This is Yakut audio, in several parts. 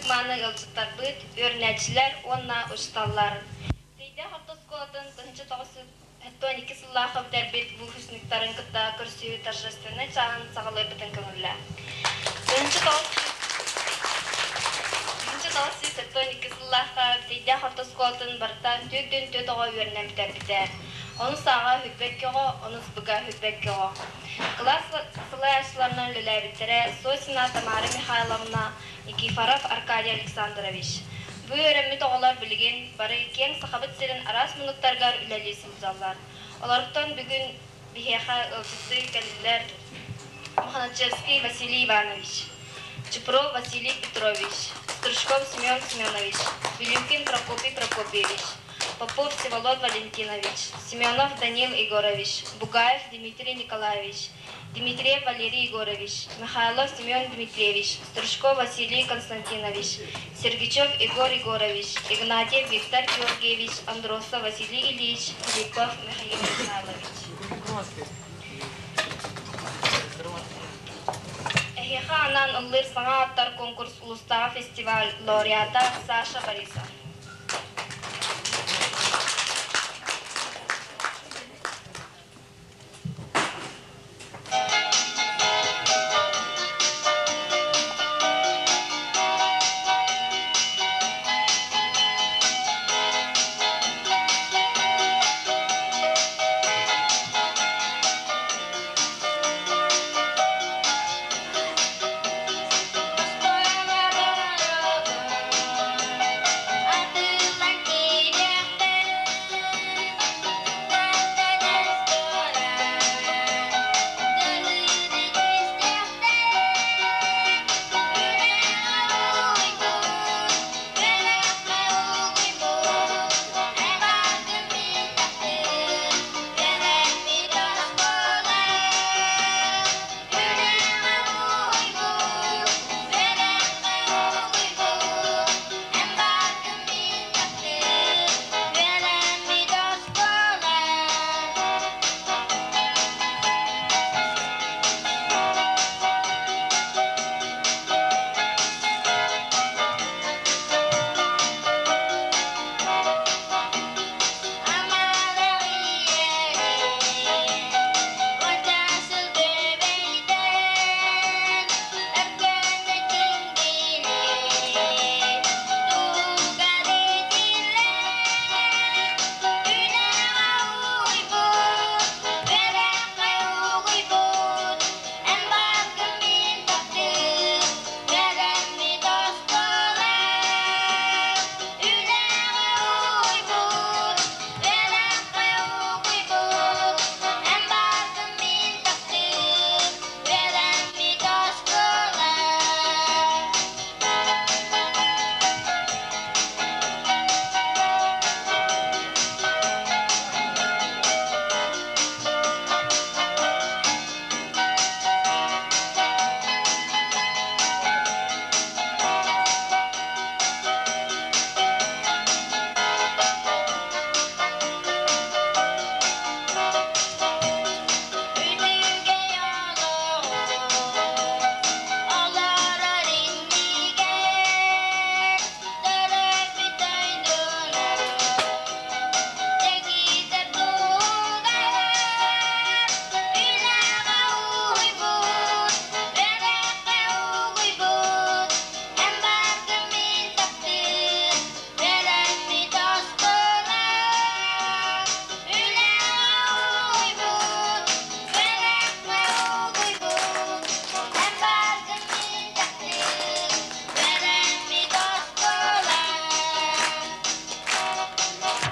Ытык-мааны ыалдьыттарбыт, үөрэнээччилэр уонна учууталлар! Тыйдаах орто оскуолатын 1972 сыллаахха бүтэрбит выпускниктарын кытта көрсүһүү торжественнай чааһын саҕалыырбытын көҥүллээ. 1972 сыллаахха Тыйдаах орто оскуолатын барыта 44 оҕо үөрэнэн бүтэрбитэ. Онус ааҕа сүүрбэккэ оҕо, онус быга сүүрбэккэ оҕо. Кылаас салайааччыларынан үлэлээбиттэрэ Сосина Тамара Михайловна, Никифоров Аркадий Александрович. Бу үөрэммит оҕолор билигин бары киэҥ Сахабыт сирин араас муннуктарыгар үлэлии сылдьаллар. Олортон бүгүн биһиэхэ ыалдьыттыы кэллилэр Мохначевский Василий Иванович, Чупров Василий Петрович, Стручков Семен Семенович, Билюкин Прокопий Прокопьевич, Попов Всеволод Валентинович, Семенов Данил Егорович, Бугаев Дмитрий Николаевич, Дмитриев Валерий Егорович, Михайлов Семен Дмитриевич, Стручков Василий Константинович, Сергичев Егор Егорович, Игнатьев Виктор Георгиевич, Андросов Василий Ильич, Филиппов Михаил Михайлович. Эһиэхэ анаан ыллыыр саҥа ааттар конкурс улуустааҕы фестиваль лауреата Саша Борисов.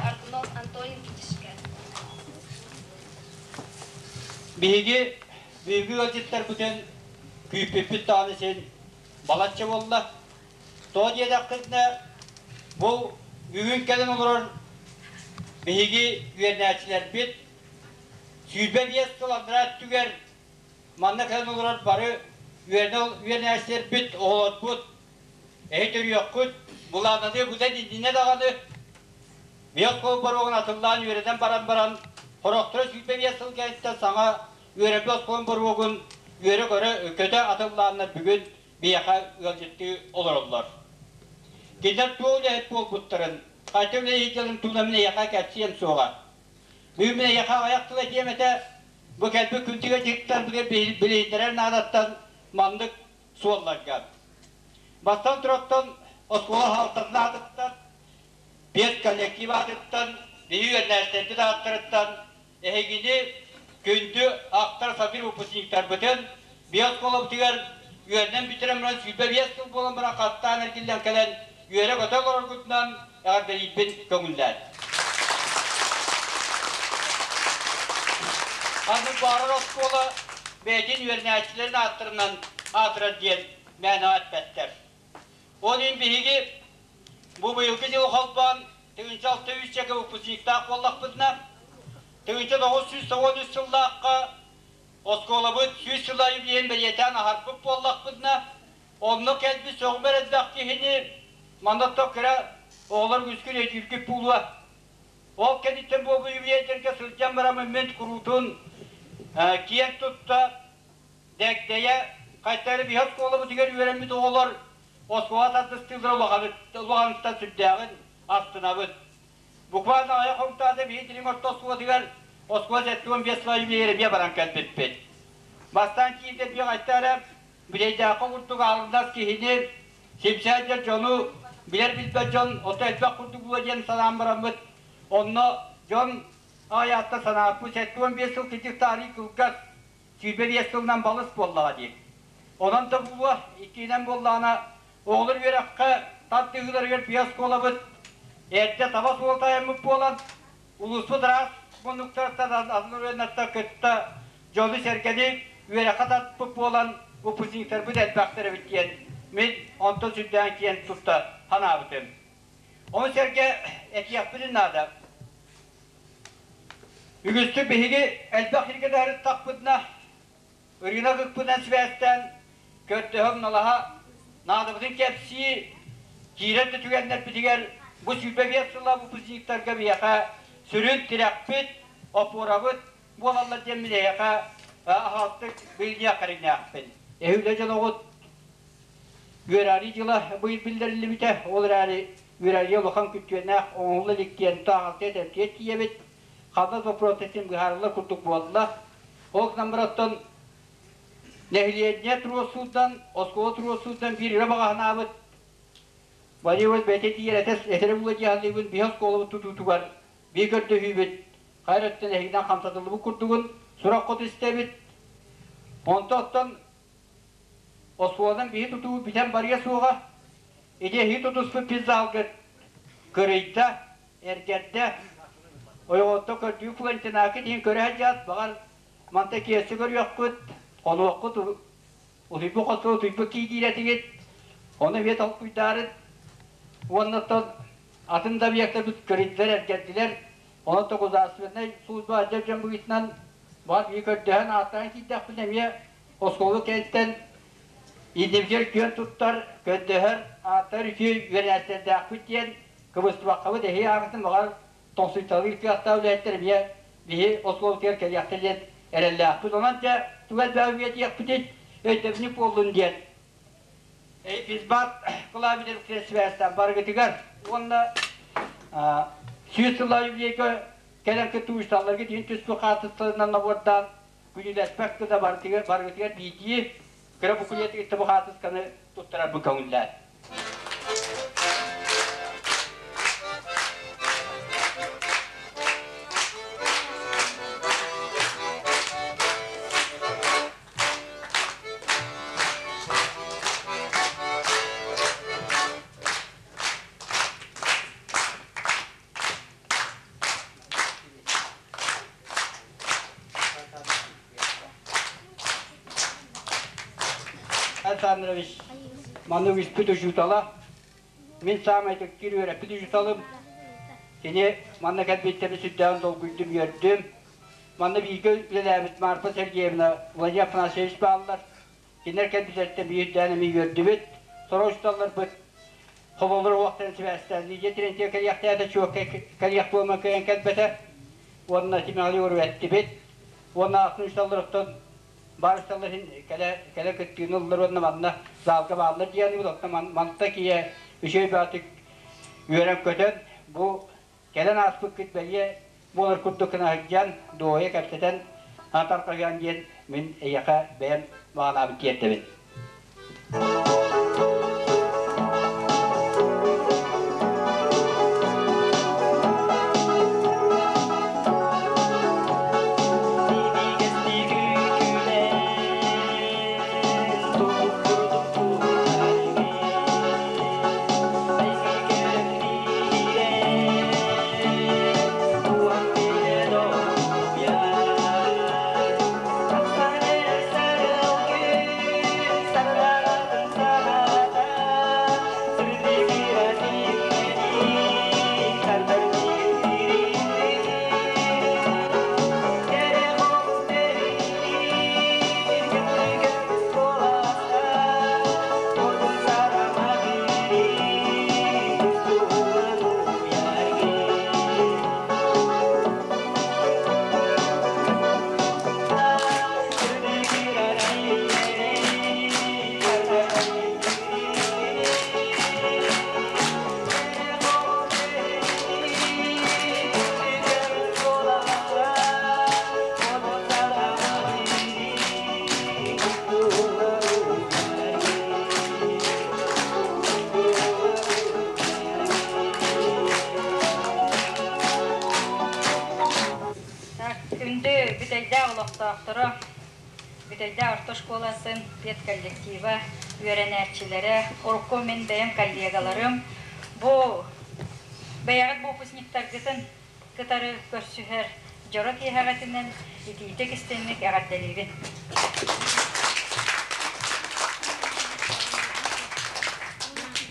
Аргунов Антонин Китишке. Биһиги бүгүҥҥү ыалдьыттарбытын күүппүппүт даҕаны син балачча буолла. Тоҕо диэтэххитинэ, бу бүгүн кэлэн олорор биһиги үөрэнээччилэрбит 25 сыл анараа өттүгэр манна кэлэн олорор бары үөрэнээччилэрбит, оҕолорбут эһи төрүөххүт, былааннаныы быдан иннинэ даҕаны биэс хол боруогун атыллаан үөрэтэн баран баран, сорохторо 25 сыл кэнниттэн саҥа үөрэммит оскуолун боруогун үөрэ-көрө көтө атыллааннар бүгүн биһиэхэ ыалдьыттыы олороллор. Кинилэр туох үлэһит буолбуттарын, хайта үлэһит дьалын туһунан мин эйиэхэ кэпсиэм суоҕа. Бүгүн мин эйиэхэ аҕыйах тыл этиэм этэ, бу кэлбит күндүгэ дьиктарбытыгар билиһиннэрэр наадаттан маннык суолларга. Бастан тураттан оскуола хаалтатын аатыттан, педколлектив аатыттан, биһиги үөрэнээччилэрбит ааттарыттан эһигини күндү ахтар сатыыр выпускниктарбытын биоскуолабытыгар үөрэнэн бүтэрэн баран 25 сыл буолан баран хаттаан эргиллэн кэлэн үөрэ-көтө олороргутунан эҕэрдэлиирбин көҥүллээн. Ханнык баҕарар оскуола бэйэтин үөрэнээччилэрин ааттарынан аатырар диэн мээнэҕэ эппэттэр. Ол иһин биһиги бу быйылгы дьылы холбоон 1603 чэкэ выпускниктаах буоллахпытына, 1993 сыллаахха оскуолабыт 100 сыл юбилейын бэлиэтээн аһарбыт буоллахпытына, онно кэлбит сөҕүмэр элбэх киһини манна кыра оҕолор үгүскүн өйдүүргүт буолуо. Ол кэнниттэн бу юбилейдэргэ сылдьан бараммын мин куруутун киэн тутта Дэгдэйэ хайта эрэ биһи оскуолабытыгар үөрэммит оҕолор оскуола тардыстыылара улаханыттан сүрдээҕин астынабыт. Буквально аҕыйах хонуктаата биһи Дириҥ орто оскуолатыгар оскуола 75 сыла юбилейа эмиэ баран кэлбиппит. Бастаан киирдэ биһи хайта эрэ Бүтэйдээххэ курдук аалынас киһини, симсээдьэр дьону, билэр-билбэт дьон ото элбэх курдук буолуо диэн санаан бараммыт, онно дьон аҕыйахта санааппыт 75 сыл кырдьык таарый кылгас, 25 сылынан балыс буоллаҕа дии. Онон да буолуо, иккиһинэн буоллаҕына, оҕолор үөрэххэ тардыһыыларыгар биэ оскуолабыт эрдэ таба суол тайаммыт буолан, улууспут араас муннуктарыттан атын оройуоннартан кытта дьону-сэргэни үөрэххэ тарпыт буолан, выпускниктарбыт элбэхтэр эбит диэн мин онтон сүрдээн киэн тутта санаабытым. Ону сэргэ этиэхпитин наада. Үгүстүк биһиги элбэх сиргэ даһарыттахпытына, ырыынак ыкпытынан сибээстээн, көрдөһө налаһа наадабытын кэпсии, киирэр да түгэннэрбитигэр бу 25 сыллаах выпускниктарга биһиэхэ сүрүн тирэхпит, опорабыт буолаллар диэн мин эһиэхэ аһаҕастык билиниэх кэриҥнээхпин. Эһи үлэ дьоноҕут үөрээри дьыла быйыл биллэриллибитэ, ол эрээри үөрээригэ улахан күттүөннээх оҥоһулла илик диэн тааҕалта этэртиэр тиийэбит. Ханна вопростарын быһаарыллар курдук буолла. Ол гынан баран нэһилиэнньэ туруорсууттан, оскуола туруорсууттан биир ыра баҕаһынаабыт Владимир бэйэтэ тиийэр этэрэ була дьаһаллыыбын биһи оскуолабыт тутуутугар биир көрдөһүүбүт хайа өттүн эһигинэн хамсатыллыбыт курдугун сурах хоту истэбит. Онто оттон оскуоланан биһи тутуу бүтэн барыа суоҕа. Ити эһиги тутуспут пиззалгыт кырыйда, эргэрдэ. Ойоҕотто көрдүү Флорентинаки диэн көрө сылдьаат, баҕар манта киэсэ көрүөхпүт, хонуоххут, утуйбут хоско утуйбут киирдиир этигит. Ону эмиэ толкуйдаарын уонна оттон атын да объектарбыт көрүдүлэр, эргэрдилэр. Онон государственнай служба отдел дьон быһыытынан баҕар биһи көрдөһөн ааттаан киирдэхпитинэ эмиэ оскуола кэнниттэн иннибитигэр күөн туттар, көрдөһөр, ааттар үтүө үөрэнээччилэрдээхпит диэн кыбыстыбаккабыт эһиги ааҕытын баҕар тоҥсуйталыыр кыахтаах үлэһиттэр эмиэ биһи оскуолабытыгар кэлиэхтэр диэн эрэллээхпит. Онон дьэ тугу элбэҕи үөрэтиэхпитий, өйдөбүнньүк буоллун диэн Физбат кылаабитин сибээстээн барыгытыгар уонна 100 сыллаах юбилейга кэлэн кыттыгышталларгыт иһин түспүт хаартыскаларынан набордаан күнүүлэспэт гына барытыгар барыгытыгар биирдии кыра букулетыгытта бу хаартысканы туттарарбын көҥүллээн. Александрович маннык үспүт учуутала, мин саамай ытыктыыр үөрэппит учууталым. Кини манна кэлбиттэрин сүрдээҕин долгуйдум, үөрдүм. Манна бииргэ үлэлээбит Марфа Сергеевна, Владимир Афанасьевич бааллар. Кинилэр кэлбитэриттэн биирдээн эмиэ үөрдүбүт. Сорох учууталларбыт хололор уохтарын сибээстээн Лидия Терентьева кэлиэхтээтэ, чуоккай кэлиэх буолан кыайан кэлбэтэ. Уонна Тимэҕи уруэттибит. Уонна атын учууталлар баар учууталлар иһин кэлэ, кэлэ кыттыыны ыллар уонна манна залга бааллар диэн оттон манта киһи үчүгэй баатык үөрэн-көтөн бу кэлэн ааспыккыт бэлиэ буолар курдук гына сылдьан, дуоһуйа кэпсэтэн тарҕаһыан диэн мин эйиэхэ бэйэм баҕалаабын тиэрдэбин. Күндү Бүтэйдээх олохтоохторо, Бүтэйдээх орто школатын педколлектива, үөрэнээччилэрэ, урукку мин бэйэм коллегаларым, бу бэйэҕит выпускниктаргытын кытары көрсүһэр дьоро киэһэҕитинэн итиитик истиҥник эҕэрдэлиибин.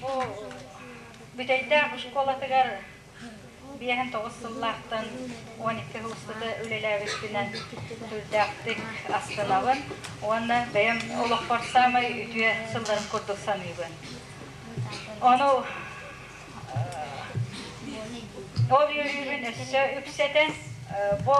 Бу Бүтэйдээх школатыгар 59 сыллаахтан 12 сыл устата үлэлээбиппинэн сүрдээхтик астынабын уонна бэйэм олохпор саамай үтүө сылларым курдук саныыбын. Ону ол үөрүүбүн өссө үксэтэн бу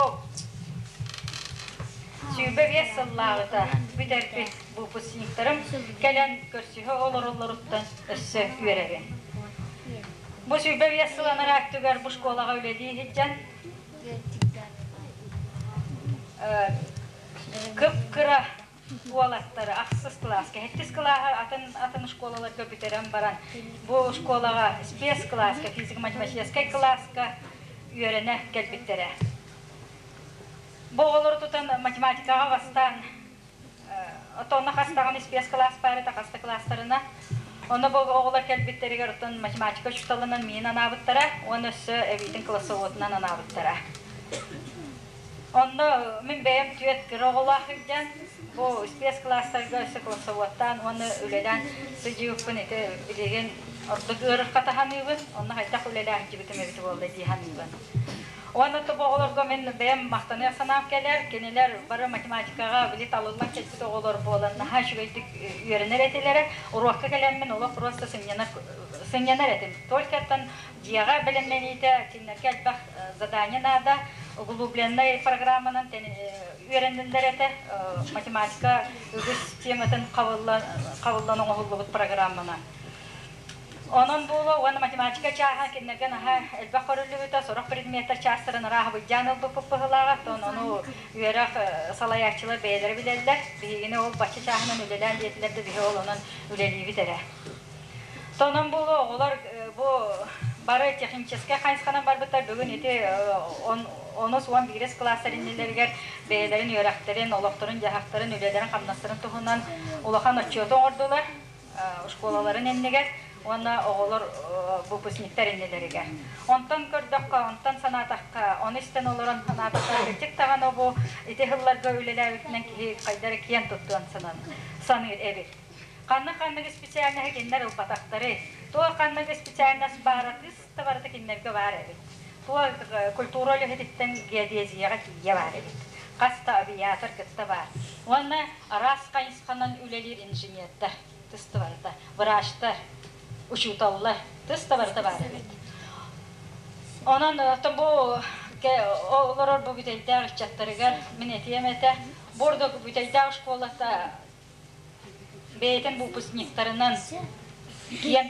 25 сыллааҕыта бүтэрбит выпускниктарым кэлэн көрсүһэ олороллоруттан өссө үөрэбин. Бу 25 сыл анараа өттүгэр бу школаҕа үлэлии сылдьан кып-кыра уолаттары ахсыс кылааска, сэттис кылааһы атын атын школаларга бүтэрэн баран бу школаҕа спец кылааска, физико-математическай кылааска үөрэнэ кэлбиттэрэ. Бу оҕолору тутан математикаҕа бастаан Отонно хас даҕаны спец кылаас баар этэ, хас да кылаастарына. Онно бу оҕолор кэлбиттэригэр оттон математика учууталынан миин анаабыттара уонна өссө эбиитин классоводунан анаабыттара. Онно мин бэйэм түөрт кыра оҕолоох илдьэн, бу спец кылаастарга өссө классоводтаан уонна үлэлээн сылдьыбыппын ити билигин ордук ыарырҕата саныыбын, онно хайдах үлэлээх илдьибитим эбитэ буолла дии саныыбын. Уонна тобу оҕолорго мин бэйэм махтаныах санаам кэлэр. Кинилэр бары математикаҕа били талыллан кэлбит оҕолор буолан наһаа үчүгэйдик үөрэнэр этилэрэ. Уруокка кэлэммин олох просто сынньанар сынньанар этим. Только оттон дьиэҕэ бэлэмнэниитэ кинилэргэ элбэх задание наада. Углубленнай программанан үөрэнэллэр этэ. Математика үгүс тематын хабыллан хабыллан оҥоһуллубут программанан. Онон буолуо уонна математика чааһа кинилэргэ наһаа элбэх көрүллүбүтэ, сорох предметтэр чаастарын арааһа былдьаан ылбыппыт быһыылааҕа, оттон ону үөрэх салайааччылар бэйэлэрэ билэллэр. Биһигини ол бачча чааһынан үлэлээн диэтилэр да биһи ол онон үлэлиибит эрэ. Онон буолуо оҕолор бу бары техническэй хайысханан барбыттар. Бүгүн ити онус уон биирис кылаастар иннилэригэр бэйэлэрин үөрэхтэрин, олохторун-дьаһахтарын, үлэлэрин-хамнастарын туһунан улахан отчуоту оҥордулар. школаларын иннигэр уонна оҕолор выпускниктар иннилэригэр. Онтон көрдөххө, онтон санаатахха, ону истэн олорон санаатахха, кырдьык даҕаны бу ити сылларга үлэлээбитинэн киһи хайда эрэ киэн туттуон саныыр эбит. Ханнык-ханнык специальноһы кинилэр ылбатахтарый? Туох ханнык специальность баара тыс да барыта кинилэргэ баар эбит. Туох культура үлэһититтэн геодезияҕа тиийэ баар эбит. Хас да авиатор кытта баар. Уонна араас хайысханан үлэлиир инженердэр тыс да барыта, врачтар, учууталлар тыс да барыта баар эбит. Онон бу олорор бу бүтэйдээх ыччаттарыгар мин этиэм этэ, бу ордук бүтэйдээх школата бэйэтин выпускниктарынан киэн,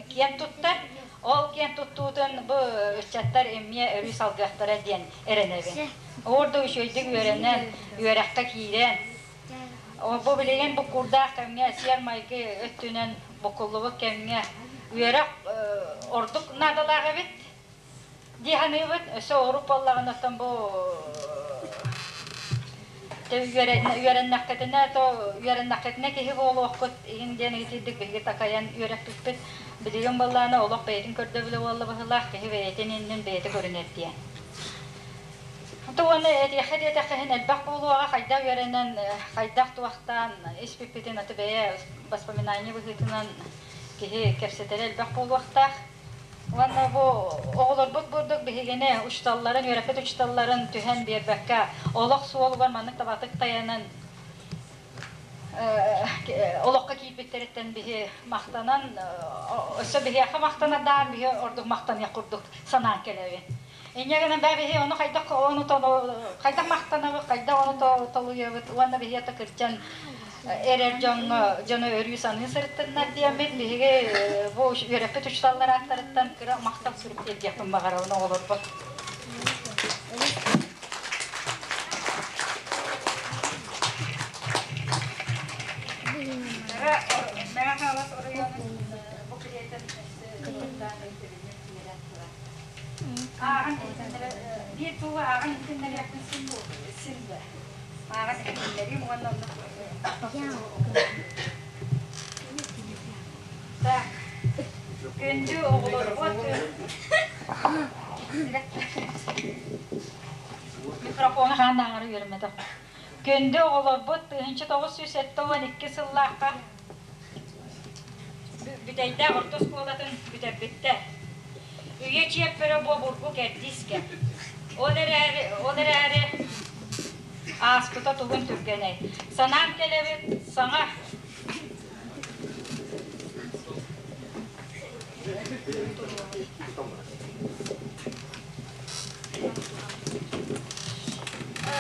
киэн туттар. Ол киэн туттуутун бу ыччаттар эмиэ өрүү салгыахтара диэн эрэнэбин. Ордук үчүгэйдик үөрэнэн, үөрэххэ киирэн, бу билигин буккуурдаах кэмҥэ сиэр-майгы өттүнэн буккуллубут кэмҥэ үөрэх ордук наадалаах эбит дии саныыбын. Өссө орук буоллаҕына оттон бу үөрэннэххитинэ то үөрэннэххитинэ киһи буолуоххут иһин диэн итирдик биһиги такайан үөрэппиппит. Билигин буоллаҕына олох бэйэтин көрдөбүлэ буолла быһыылаах, киһи бэйэтин иннин бэйэтэ көрүнэр диэн. Уонна этиэххэ диэтэххэ иһин элбэх буолуоҕа, хайдах үөрэнэн, хайдах туохтаан испиппитин аты бэйэ воспоминание быһыытынан киһи кэпсэтэрэ элбэх буолуохтаах. Уонна бу оҕолорбут курдук биһигини учууталларын, үөрэппит учууталларын түһэн биэрбэккэ, олох суолугар маннык табатык тайанан олоххо киирбиттэриттэн биһи махтанан, өссө биһиэхэ махтанардаан биһи ордук махтаныах курдук санаан кэлэбин. Инньэ гынан бээ биһи ону хайдах ону хайдах махтанабыт, хайдах ону толуйабыт уонна биһи ата кырдьан эрэр дьоҥҥо дьону өрүү саныы сырыттыннар диэммит биһиги бу үөрэппит учууталлар ааттарыттан кыра махтал сурук тиэрдиэхпин баҕарабын оҕолорбор. Мэҥэ Хаҥалас оройуонун буклетын Ааҕан иһитиннэрэ биир тылы ааҕан иһитиннэриэхпин син син да ааҕан иһитиннэриим уонна оннук Так, күндү оҕолорбут микрофону хаан ааҕары үөрэммэтэх. Күндү оҕолорбут 1972 сыллаахха Бүтэйдээх орто оскуолатын бүтэрбиттэр. Үйэ чиэппэрэ буобургу кэрдиис кэм. Ол эрээри, ол эрээри ааспыта тугун түргэнэй. Санаан кэлэбит саҥа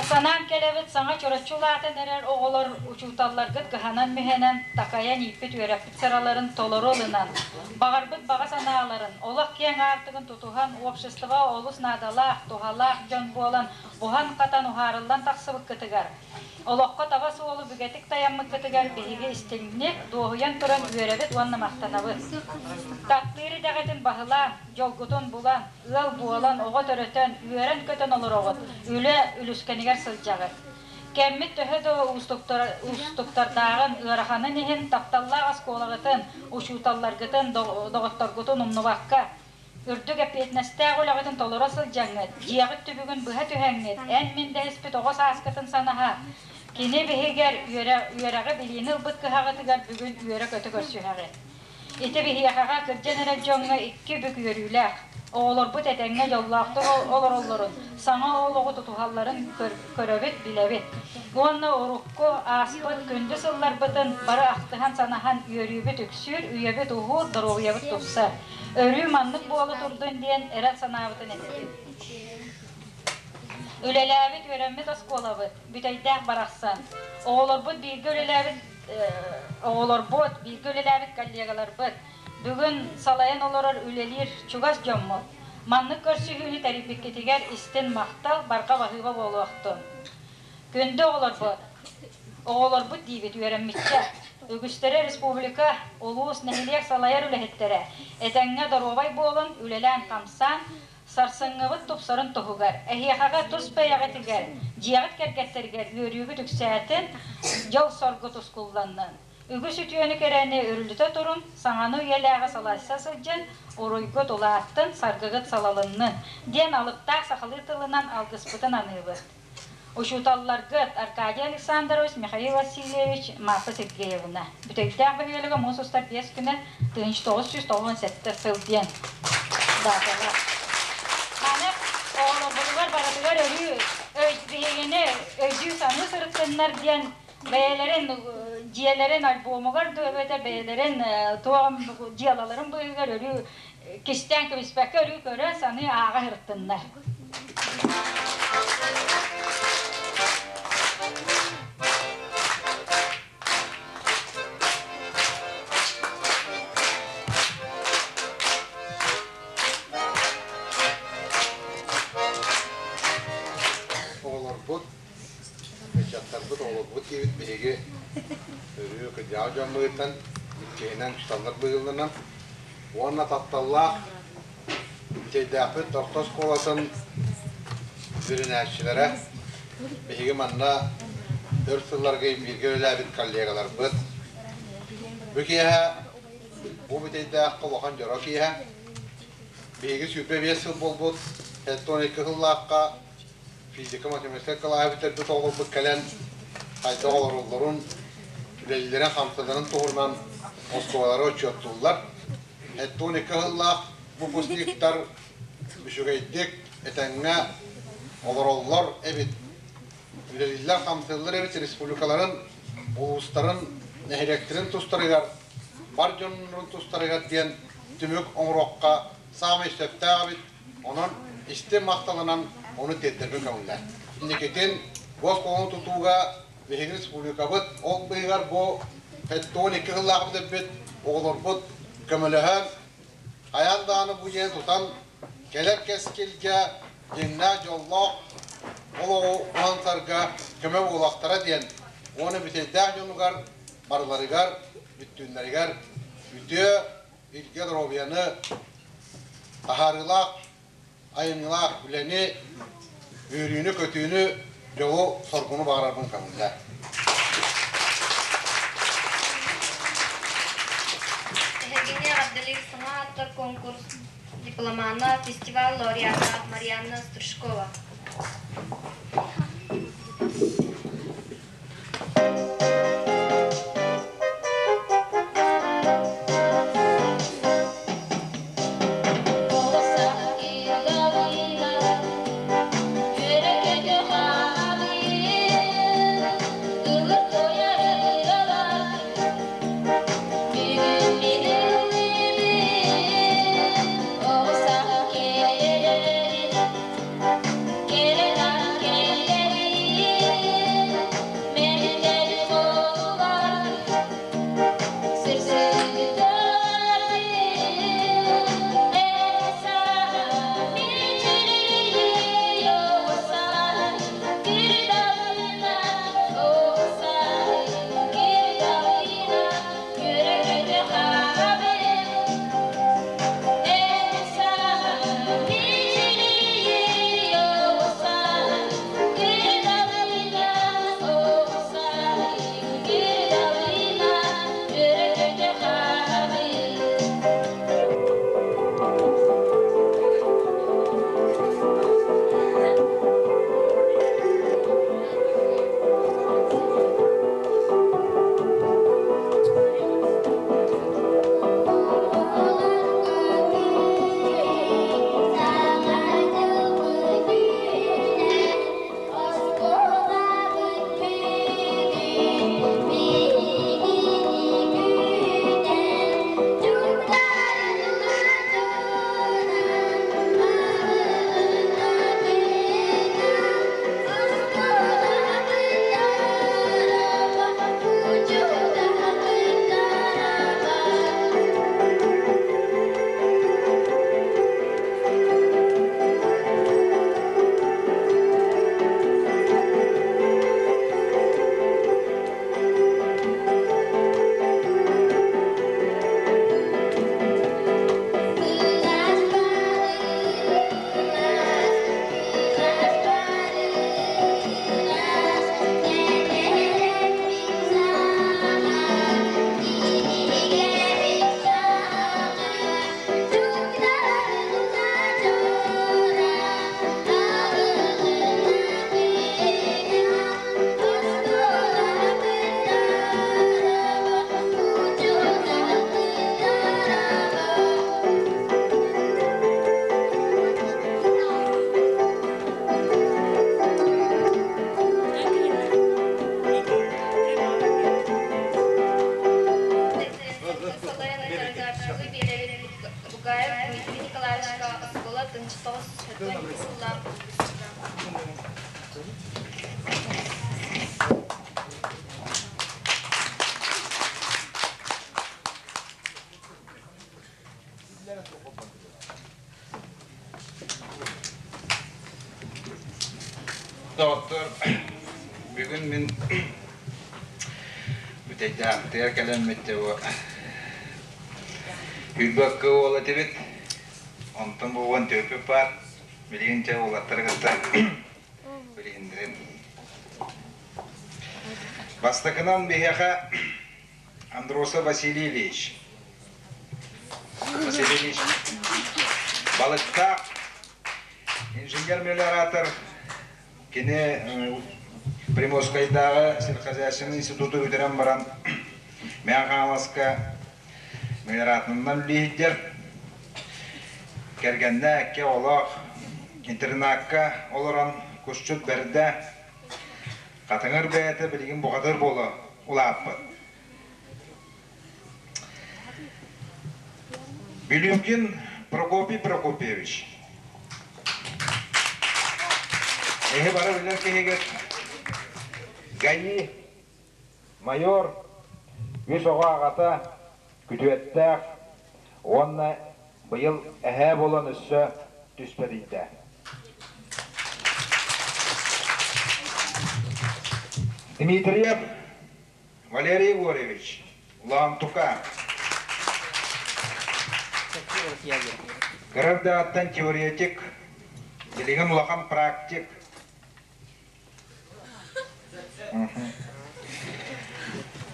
Санаан кэлэбит саҥа чороччу улаатан эрэр оҕолор учууталларгыт кыһанан-мүһэнэн, такайан ииппит-үөрэппит сыраларын толору ылынан, баҕарбыт баҕа санааларын, олох киэҥ аартыгын тутуһан, общество олус наадалаах, туһалаах дьон буолан буһан-хатан уһаарыллан тахсыбыккытыгар, Олоххо таба суолу бүгэтик тайаммыккытыгар биһиги истиҥник, дуоһуйан туран үөрэбит уонна махтанабыт. Таптыыр идэҕитин баһылаан, дьолгутун булан, ыал буолан, оҕо төрөтөн, үөрэн-көтөн олороҕут, үлэ үлүскэнигэр сылдьаҕыт. Кэммит төһө да уустуктардааҕын, ыараханын иһин тапталлаах оскуолаҕытын, учууталларгытын, доҕотторгутун умнубакка, Үрдүк эппиэтинэстээх үлэҕитин толоро сылдьаҥҥыт, дьиэҕит түбүгүн быһа түһэҥҥит, эн-мин дэһиспит оҕо сааскытын санаһа, кини биһигэр үөрэҕи билиини ылбыт кыһаҕытыгар бүгүн үөрэ-көтө көрсүһэҕит. Ити биһиэхэҕэ кырдьан эрэр дьоҥҥо икки бүк үөрүүлээх. Оҕолорбут этэҥҥэ дьоллоохтук олороллорун, саҥа олоҕу тутуһалларын көрөбүт, билэбит. Уонна урукку ааспыт күндү сылларбытын бары ахтыһан-санаһан үөрүүбүт үксүүр, үйэбит уһуур, доруобуйабыт тупсар. Өрүү маннык буола турдун диэн эрэл санаабытын этэбит. Үлэлээбит, үөрэммит оскуолабыт, Бүтэйдээх барахсан. Оҕолорбут бииргэ үлэлээбит оҕолорбут, бииргэ үлэлээбит коллегаларбыт, бүгүн салайан олорор үлэлиир чугас дьоммут. Маннык көрсүһүүнү тэрийбиккитигэр истин махтал, барҕа баһыыба буолуохтун. Күндү оҕолорбут, оҕолорбут диибит үөрэммиччэ. Үгүстэрэ республика, улуус, нэһилиэк салайар үлэһиттэрэ. Этэҥҥэ доруобай буолун, үлэлээн-хамсаан, сарсыҥҥыбыт тупсарын туһугар, эһиэхэҕэ тус бэйэҕитигэр, дьиэҕит кэргэттэригэр үөрүүгүт үксээтин, дьол-соргу тускулланнын. Үгүс үтүөнү-кэрэни үрүлүтэ турун, саҥаны үйэлээҕи салайса сылдьын, уруйгут улааттын, саргыгыт салалыннын диэн алыптаах сахалыы тылынан алгыспытын аныыбыт. Учууталларгыт Аркадий Александрович, Михаил Васильевич, Марфа Сергеевна. Бүтэйдээх бөһүөлэгэ муус устар 5 күнэ 1997 сыл диэн дааталар. Аны оҕолорбутугар барытыгар өрүү биһигини өйдүү-саныы сырыттыннар диэн бэйэлэрин дьиэлэрин альбомугар дуу эбэтэр бэйэлэрин туох дьыалаларын быыһыгар өрүү кистээн кэбиспэккэ өрүү көрө, саныы, ааҕа сырыттыннар. Ыччаттарбыт, оҕолорбут диэбит биһиги өрүү кырдьаҕас дьоммутуттан иккиһинэн учууталлар быһыыланан уонна тапталлаах Бүтэйдээхпит орто оскуолатын үөрэнээччилэрэ, биһиги манна өр сылларга бииргэ үлэлээбит коллегаларбыт. Бу киэһэ бу Бүтэйдээххэ улахан дьоро киэһэ. Биһиги 25 сыл буолбут 72 сыллаахха физика-математика кылааһы бүтэрбит оҕолорбут кэлэн хайдах олороллорун, үлэлииллэрин-хамсанарын туһунан оскуолалары отчуоттууллар. 72 сыллаах выпускниктар үчүгэйдик, этэҥҥэ олороллор эбит, үлэлииллэр-хамсыыллар эбит республикаларын, улуустарын, нэһилиэктэрин тустарыгар, бар дьоннорун тустарыгар диэн түмүк оҥоруохха саамай сөптөөх эбит. Онон истиҥ махталынан ону тиэрдэрбин көҥүллээх. Инникитин госхолону тутууга биһиги республикабыт ол быыһыгар бу 72 сыллаах бүтэрбит оҕолорбут көмөлөһөн, хайаан даҕаны бу дьиэни тутан кэлэр кэскилгэ дьиҥнээх дьоллоох олоҕу уһансарга көмө буолуохтара диэн уонна бүтэйдээх дьонугар барыларыгар бүттүүннэригэр үтүө илгэ доруобуйаны, таһаарыылаах айымньылаах үлэни, үөрүүнү-көтүүнү, дьолу-соргуну баҕарарбын көҥүллээ. Эһигини эҕэрдэлиир саҥа ааттар конкурс дипломана, фестиваль лауреата Марианна Стручкова. Бүгүн мин бүтэйдээхтигэр кэлэммит бу Үрбэккэ уол этибит. Онтон бу уон түөрпүт баар. Билигин чэ уолаттары кытта билиһиннэрин. Бастакынан биһиэхэ Андросов Василий Ильич. Василий Ильич балыктаах инженер-мелиоратор кини Приморскайдааҕы сельхозяйственный институту бүтэрэн баран Мэҥэ Хаҥаласка мелиораторынан үлэлиир. Кэргэннээх, икки оҕолоох, интернакка олорон кусчут бэрдэ, хатыҥыр бэйэтэ билигин бухатыыр буола улааппыт. Билюкин Прокопий Прокопьевич. Эһи бары билэр киһигит ГАИ майор үс оҕо аҕата күтүөттээх уонна быйыл эһээ буолан өссө түспэтийдэ. Дмитриев Валерий Егорович, Лаантука. Кыра эрдэҕиттэн теоретик, билигин улахан практик.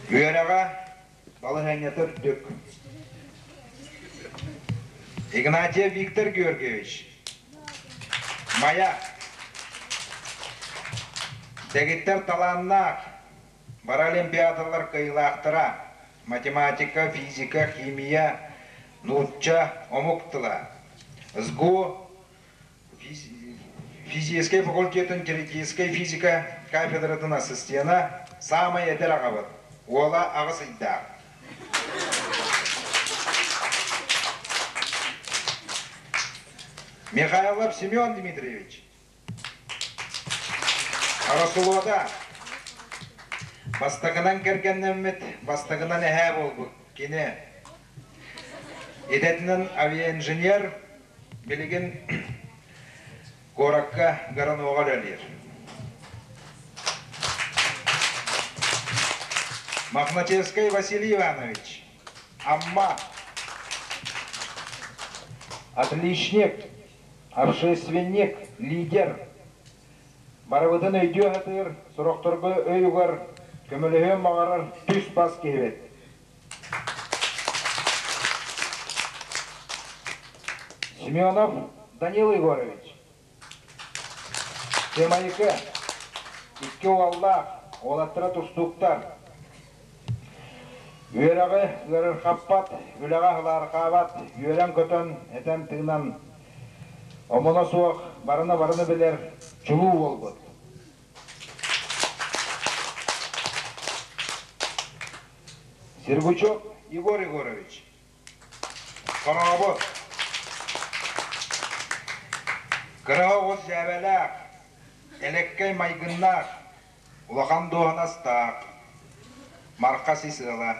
Үөрэҕэ балаһыанньата үрдүк. Игнатьев Виктор Георгиевич, Майа. Дэгиттэр талааннаах, Паралимпиадалар кыайыылаахтара математика, физика, химия, нуучча, омук тыла. СГУ физическэй факультетын теоретическай физика кафедратын ассистена, саамай эдэр аҕабыт, уола аҕыс ыйдаах. Михайлов Семен Дмитриевич, Расулода бастакынан кэргэннэммит, бастакынан эһээ буолбут кини. Идэтинэн авиаинженер, билигин куоракка Горануоҕа үлэлиир. Мохначевскай Василий Иванович, Амма. Отличник, Общественник, лидер, барыбытын өйдүү сатыыр, сорохторго өй угар, көмөлөһүөн баҕарар түс-бас киһибит. Семенов Данил Егорович, Чемайыкы, икки уоллаах, уолаттара тустууктар. Үөрэҕи ыарырҕаппат, үлэҕэ аһылаарҕаабат, үөрэн-көтөн, этэн-тыынан, омуна суох, барыны-барыны билэр чулуу буолбут. Сергучев Егор Егорович, Хорообут, кыра оҕус дьээбэлээх, элэккэй майгыннаах, Улахан дуоһунастаах Марха сис ыала.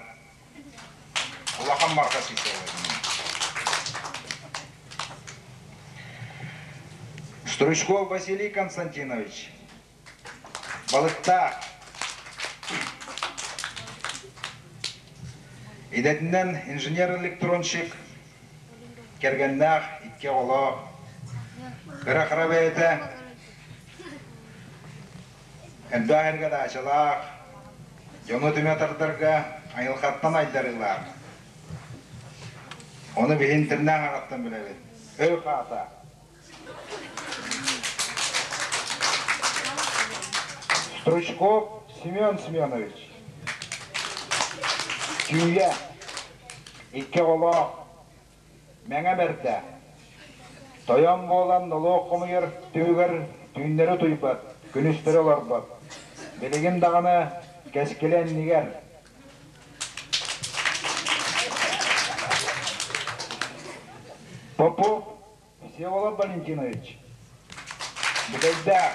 Улахан Марха сис ыала. Стручков Василий Константинович. Балыктаах. Идэтинэн инженер-электронщик, кэргэннээх, икки оҕолоох, кыра-кыра бэйэтэ Элбэх эргэ даачалаах, дьону түмэ тардарга айылҕаттан айдарыылаах. Ону биһи интернет аҕаттан билэбит. Өй хаата. Стручков Семен Семенович. Түүйэ. Икки оҕолоох. Мэҥэ бэрдэ. Тойон буолан нолуок хомуйар түбүгэр түүннэри утуйбат, күнүстэри олорбот. Билигин даҕаны кэскилэ иннигэр. Попов Всеволод Валентинович. Бүтэйдээх.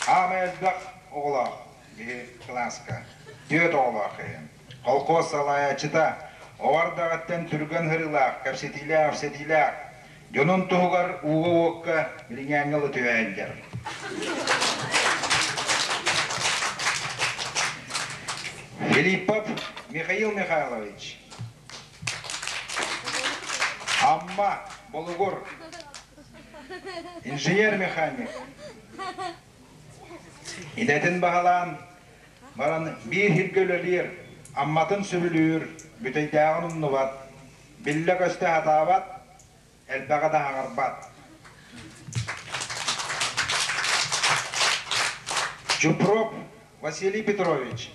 Аамай элбэх оҕолоох биһи кылааска. Түөрт оҕолоох иһин. Колхоз салайааччыта оҕо эрдэҕиттэн түргэн һырыылаах, кэпсэтиилээх-ипсэтиилээх, дьонун туһугар ууга-уокка билиҥээҥҥэ ыла түһээйдэр. Филиппов Михаил Михайлович. Амма, Болугур. Инженер-механик. Идэтин баһылаан баран биир сиргэ үлэлиир, Амматын сөбүлүүр, бүтэйдээҕин умнубат, биллэ-көстө сатаабат, элбэҕи да аһаҕарбат. Чупров Василий Петрович.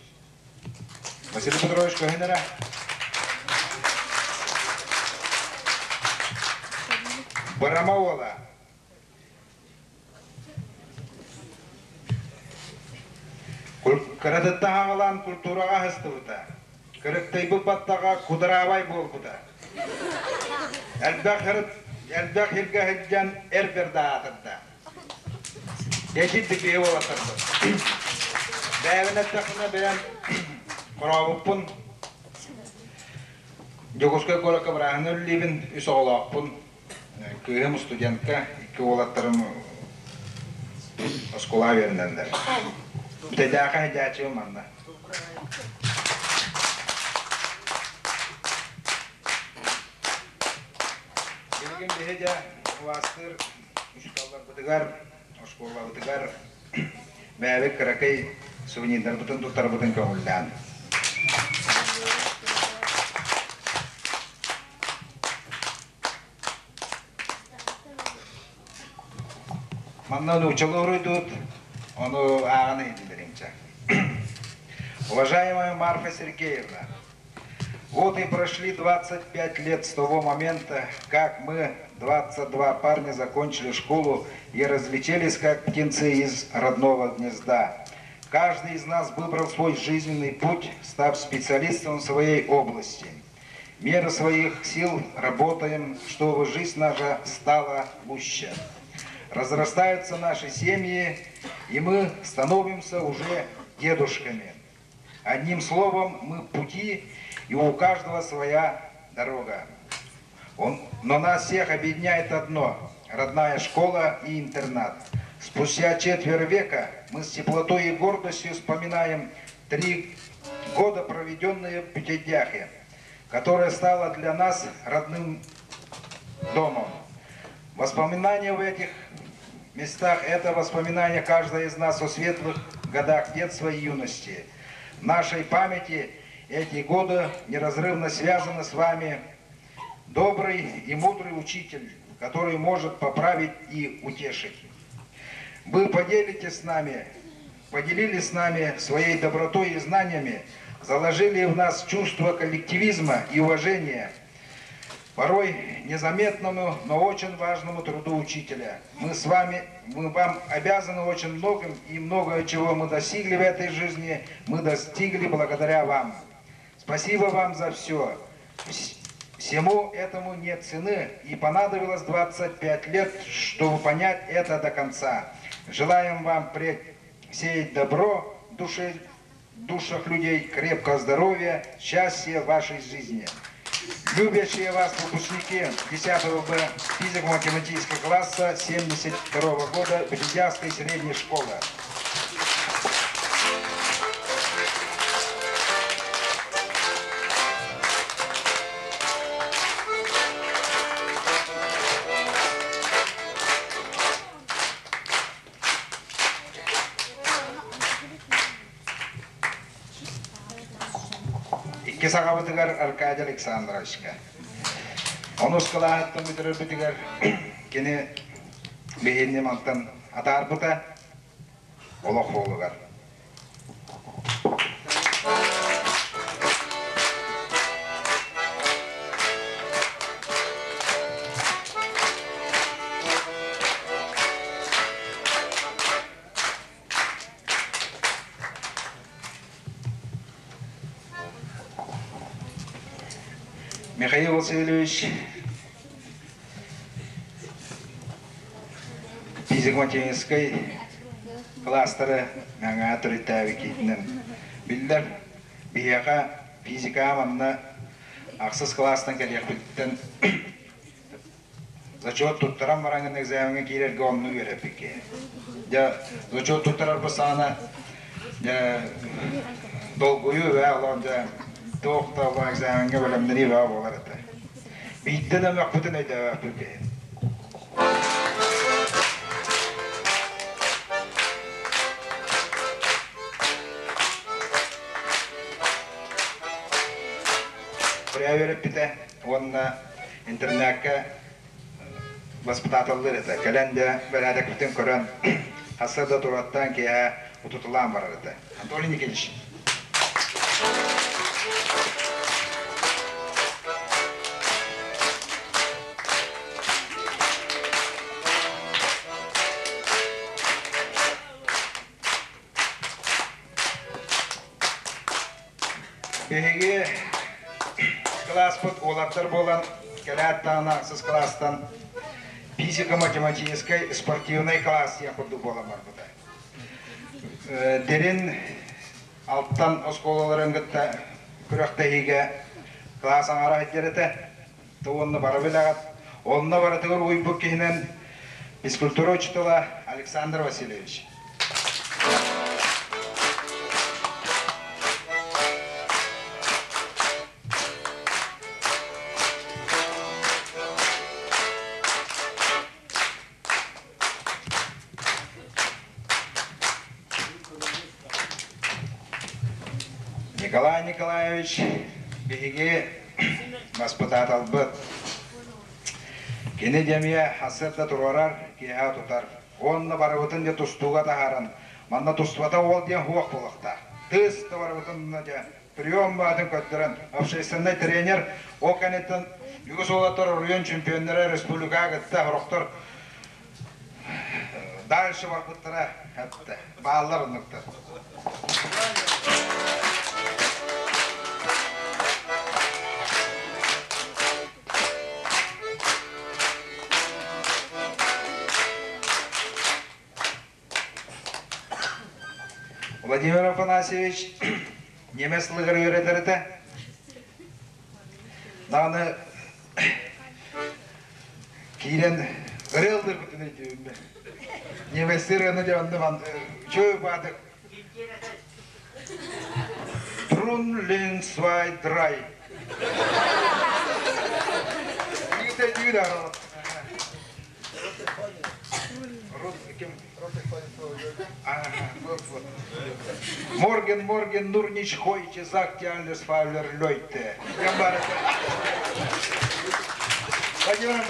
Василий Петрович көһүн эрэ. Бырама уола. Кыратыттан хаҕалаан культураҕа аһыстыбыта. Кырыктыйбыт баттаҕа кудраабай буолбута. Элбэх элбэх сиргэ сылдьан эр бэрдэ аатырда. Дьэчир дикиһи уолаттарбыт. Бэйэбин эттэхпинэ бэйэм хорообуппун. Дьокуускай куоракка бырааһына үлэлиибин, үс оҕолоохпун. Кыыһым студентка, икки уолаттарым оскуолаҕа үөрэнэллэр. Бүтэйдээххэ сылдьааччыбын манна. Билигин биһи дьэ кылаастыыр учууталларбытыгар, оскуолабытыгар бэйэбит кыракый сувенирдарбытын туттарбытын көҥүллээн. Манна нууччалыы уруйдуут, ону ааҕан иһитиннэриҥчэ. Уважаемая Марфа Сергеевна, вот и прошли 25 лет с того момента, как мы, 22 парня, закончили школу и разлетелись, как птенцы из родного гнезда. Каждый из нас выбрал свой жизненный путь, став специалистом в своей области – Меру своих сил работаем, чтобы жизнь наша стала лучше. Разрастаются наши семьи, и мы становимся уже дедушками. Одним словом, мы пути, и у каждого своя дорога. Он, но нас всех объединяет одно – родная школа и интернат. Спустя четверть века мы с теплотой и гордостью вспоминаем три года, проведенные в Пятидяхе, которая стала для нас родным домом. Воспоминания в этих местах – это воспоминания каждого из нас о светлых годах детства и юности. В нашей памяти эти годы неразрывно связаны с вами добрый и мудрый учитель, который может поправить и утешить. Вы поделитесь с нами, поделились с нами своей добротой и знаниями, заложили в нас чувство коллективизма и уважения, порой незаметному, но очень важному труду учителя. Мы с вами, мы вам обязаны очень многим, и многое, чего мы достигли в этой жизни, мы достигли благодаря вам. Спасибо вам за все. Всему этому нет цены, и понадобилось 25 лет, чтобы понять это до конца. Желаем вам впредь сеять добро в душе, душах людей, крепкого здоровья, счастья в вашей жизни. Любящие вас выпускники 10 Б физико-математического класса 72 года Бредяжской средней школы. Икки саҕабытыгар Аркадий Александровичка. Онус кылааһыттан бүтэрэрбитигэр кини биһиэнни мантан атаарбыта олох суолугар. Михаил Васильевич физико-математическай класстары Мэҥэ төрүттээбиккитинэн биллэр. Биһиэхэ физика манна ахсыс кылаастан кэлиэхпиттэн зачет туттаран бараҥҥын экзамеҥҥа киирэргэ оннук үөрэппиккэ. Дьэ, зачет туттарарбыт саҕана дьэ Долгуйуу бээ олоон дьэ туох да бу экзамеҥҥа бэлэмнэнии бөҕө буолар этэ. Биирдэ да мөхпүтүн өйдөөбөппүт киһи. Үөрэппитэ уонна интернакка воспитателлэр этэ. Кэлэн дьэ бэрээдэкпитин көрөн хасса да тураттан киэһэ утутулаан барар этэ. Анатолий Никитич. Биһиги кылааспыт уолаттар буолан, кэлээт даҕаны ахсыс кылаастан физико-математическай спортивнай класс диэн курдук буолан барбыта. Дирин Алтан оскуолаларын кытта күрэхтэһиигэ кылаас аҥара сылдьар этэ. Уонна бары билэҕит. Онно барытыгар уйбут киһинэн физкультура учуутала Александр Васильевич. Николай Николаевич биһиги баспытааталбыт. Кини дэмиэ хасыат да туруорар, киэһэ тутар. Уонна барыбытын дьэ тустууга таһааран, манна тустубата уол диэн хуох буолуохтаах. Тыс да барыбытын дьэ прием баатын көрдөрөн, общественнай тренер ол кэнниттэн үгүс уолаттар оройуон чемпионнара республикаҕа кытта сорохтор дальше барбыттара бааллар оннуктар. Владимир Афанасьевич немец тылыгар үөрэтэр этэ. Даҕаны киирэн ырыаллырбытын өйдүүбүн. Немецтэр ырыаны дьэ онно үчүгэй баадык. Трун лин свай драй. Morgen, morgen, nur nicht heute, sagt die alles Fauler Leute. Владимир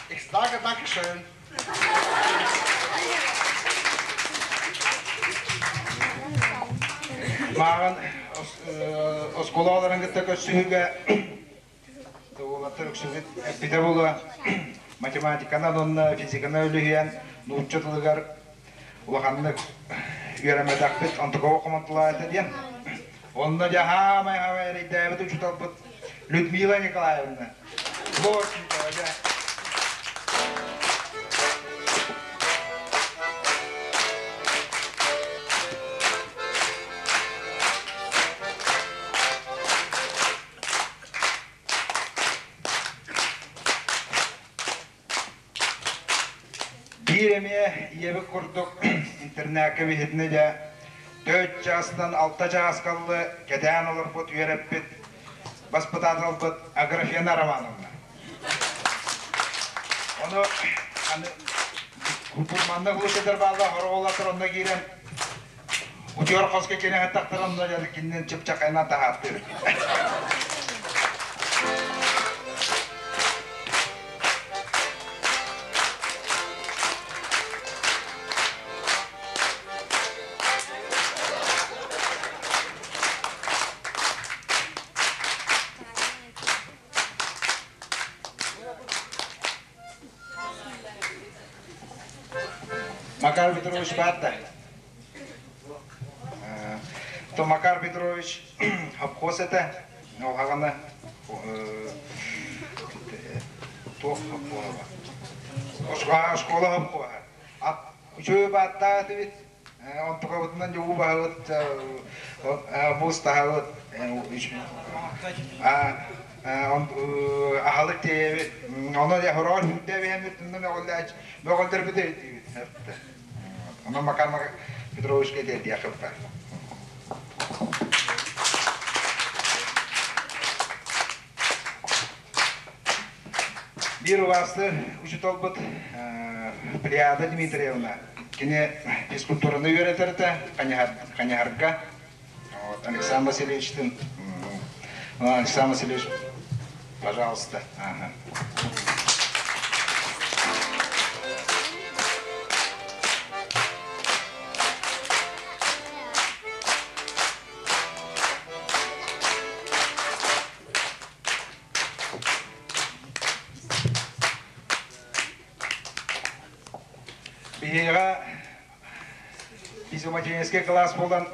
Ich sage Dankeschön. Мааҕын оскуолаларын кытта көрсүһүүгэ уолаттар үксүбүт эппитэ буолуо математиканан уонна физиканан үлүһүйэн нуучча тылыгар улаханнык үөрэммэтэхпит онтукаҕа хомонтулаата диэн онно дьэ хаамай хаамай эрэйдээбит учууталбыт Людмила Николаевна Плотникова дьэ Биир эмиэ ийэбит курдук интернакка биһитинэ дьэ төрт чаастан алта чааскаллы кэтээн олорбут үөрэппит баспытааталбыт Аграфена Романовна. Ону аны манна глушитель баалла хороҕолатыр онно киирэн утуйар хоско кинигэ тахтар онно кининэн чыпчахайынан таһааттыыр. Макар Петрович баар То Макар Петрович обхоз этэ, оһаҕана туох обхоһа Школа обхоһа. Үчүгэй бааттаах этибит. Онтукабытынан дьэ уу баһабыт, муус таһабыт. Аһылык тиэйэбит. Онон хороҕор үүрдээбиһэммит мөҕүллэрбит өйдүүбүт. Онон Макар Петровичка тиэрдиэххэ баар. Биир убаастыыр учууталбыт Плеяда Дмитриевна. Кини физкультураны үөрэтэр этэ Ханьаһарга. Вот, Александр Васильевичтын. Александр Васильевич, пожалуйста. Ага. Биһиэхэ физиоматическай кылаас буолан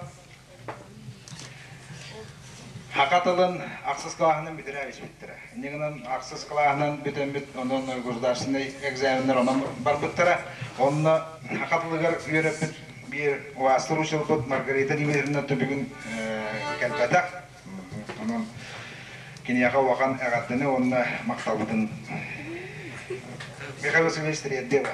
Хака тылын ахсыс кылааһынан бүтэрэ испиттэрэ. Инньэ гынан ахсыс кылааһынан бүтэммит, онон государственнай экзаменнар онон барбыттара. Онно хака тылыгар үөрэппит биир убаастыр учууталбыт Маргарита Дмитриевна бүгүн кэлбэтэх. Онон киниэхэ улахан эҕэрдэни уонна махталбытын Михаил Васильевич тириэрдиэ.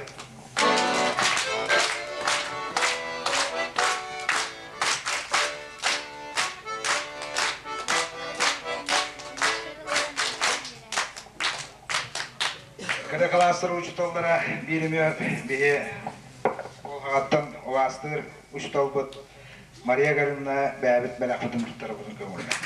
Кыра кылаастар учууталлара биир эмэ биһи Уолҕаҕаттан убаастыыр учууталбыт Мария Гарина бэйэбит бэлэхпитин туттарабытын көҥүллээ.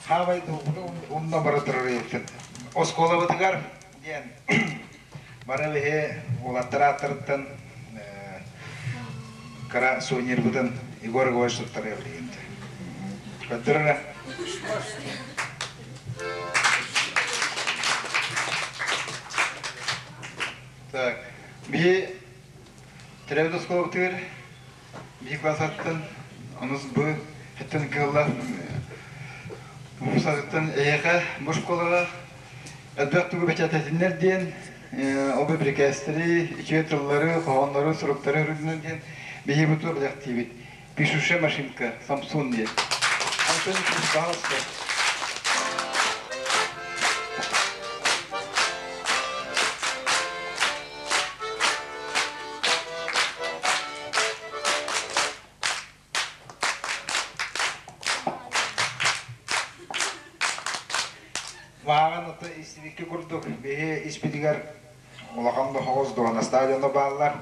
Хаамай умна бара турар эбиппин. Оскуолабытыгар диэн бары биһи уолаттар ааттарыттан кыра сувенирбытын Егор Егорович туттарыа билигин. Көрдөрөрө. Так, биһи төрөөбүт оскуолабытыгар биһи классаттан онус бу хэттэн кыалла сатыттан эһиэхэ бу школаҕа элбэх тугу бэчээтэтиннэр диэн ол бирикээстэри, үчүгэй тыллары, хоһооннору, суруктары үрдүнэн диэн биһи бу туох билэхтиибит. Пишущая машинка Samsung диэн. Антон пожалуйста. Мааҕын ото истибикки курдук биһи испитигэр улахан да соҕус дуоһунастаах дьоно бааллар.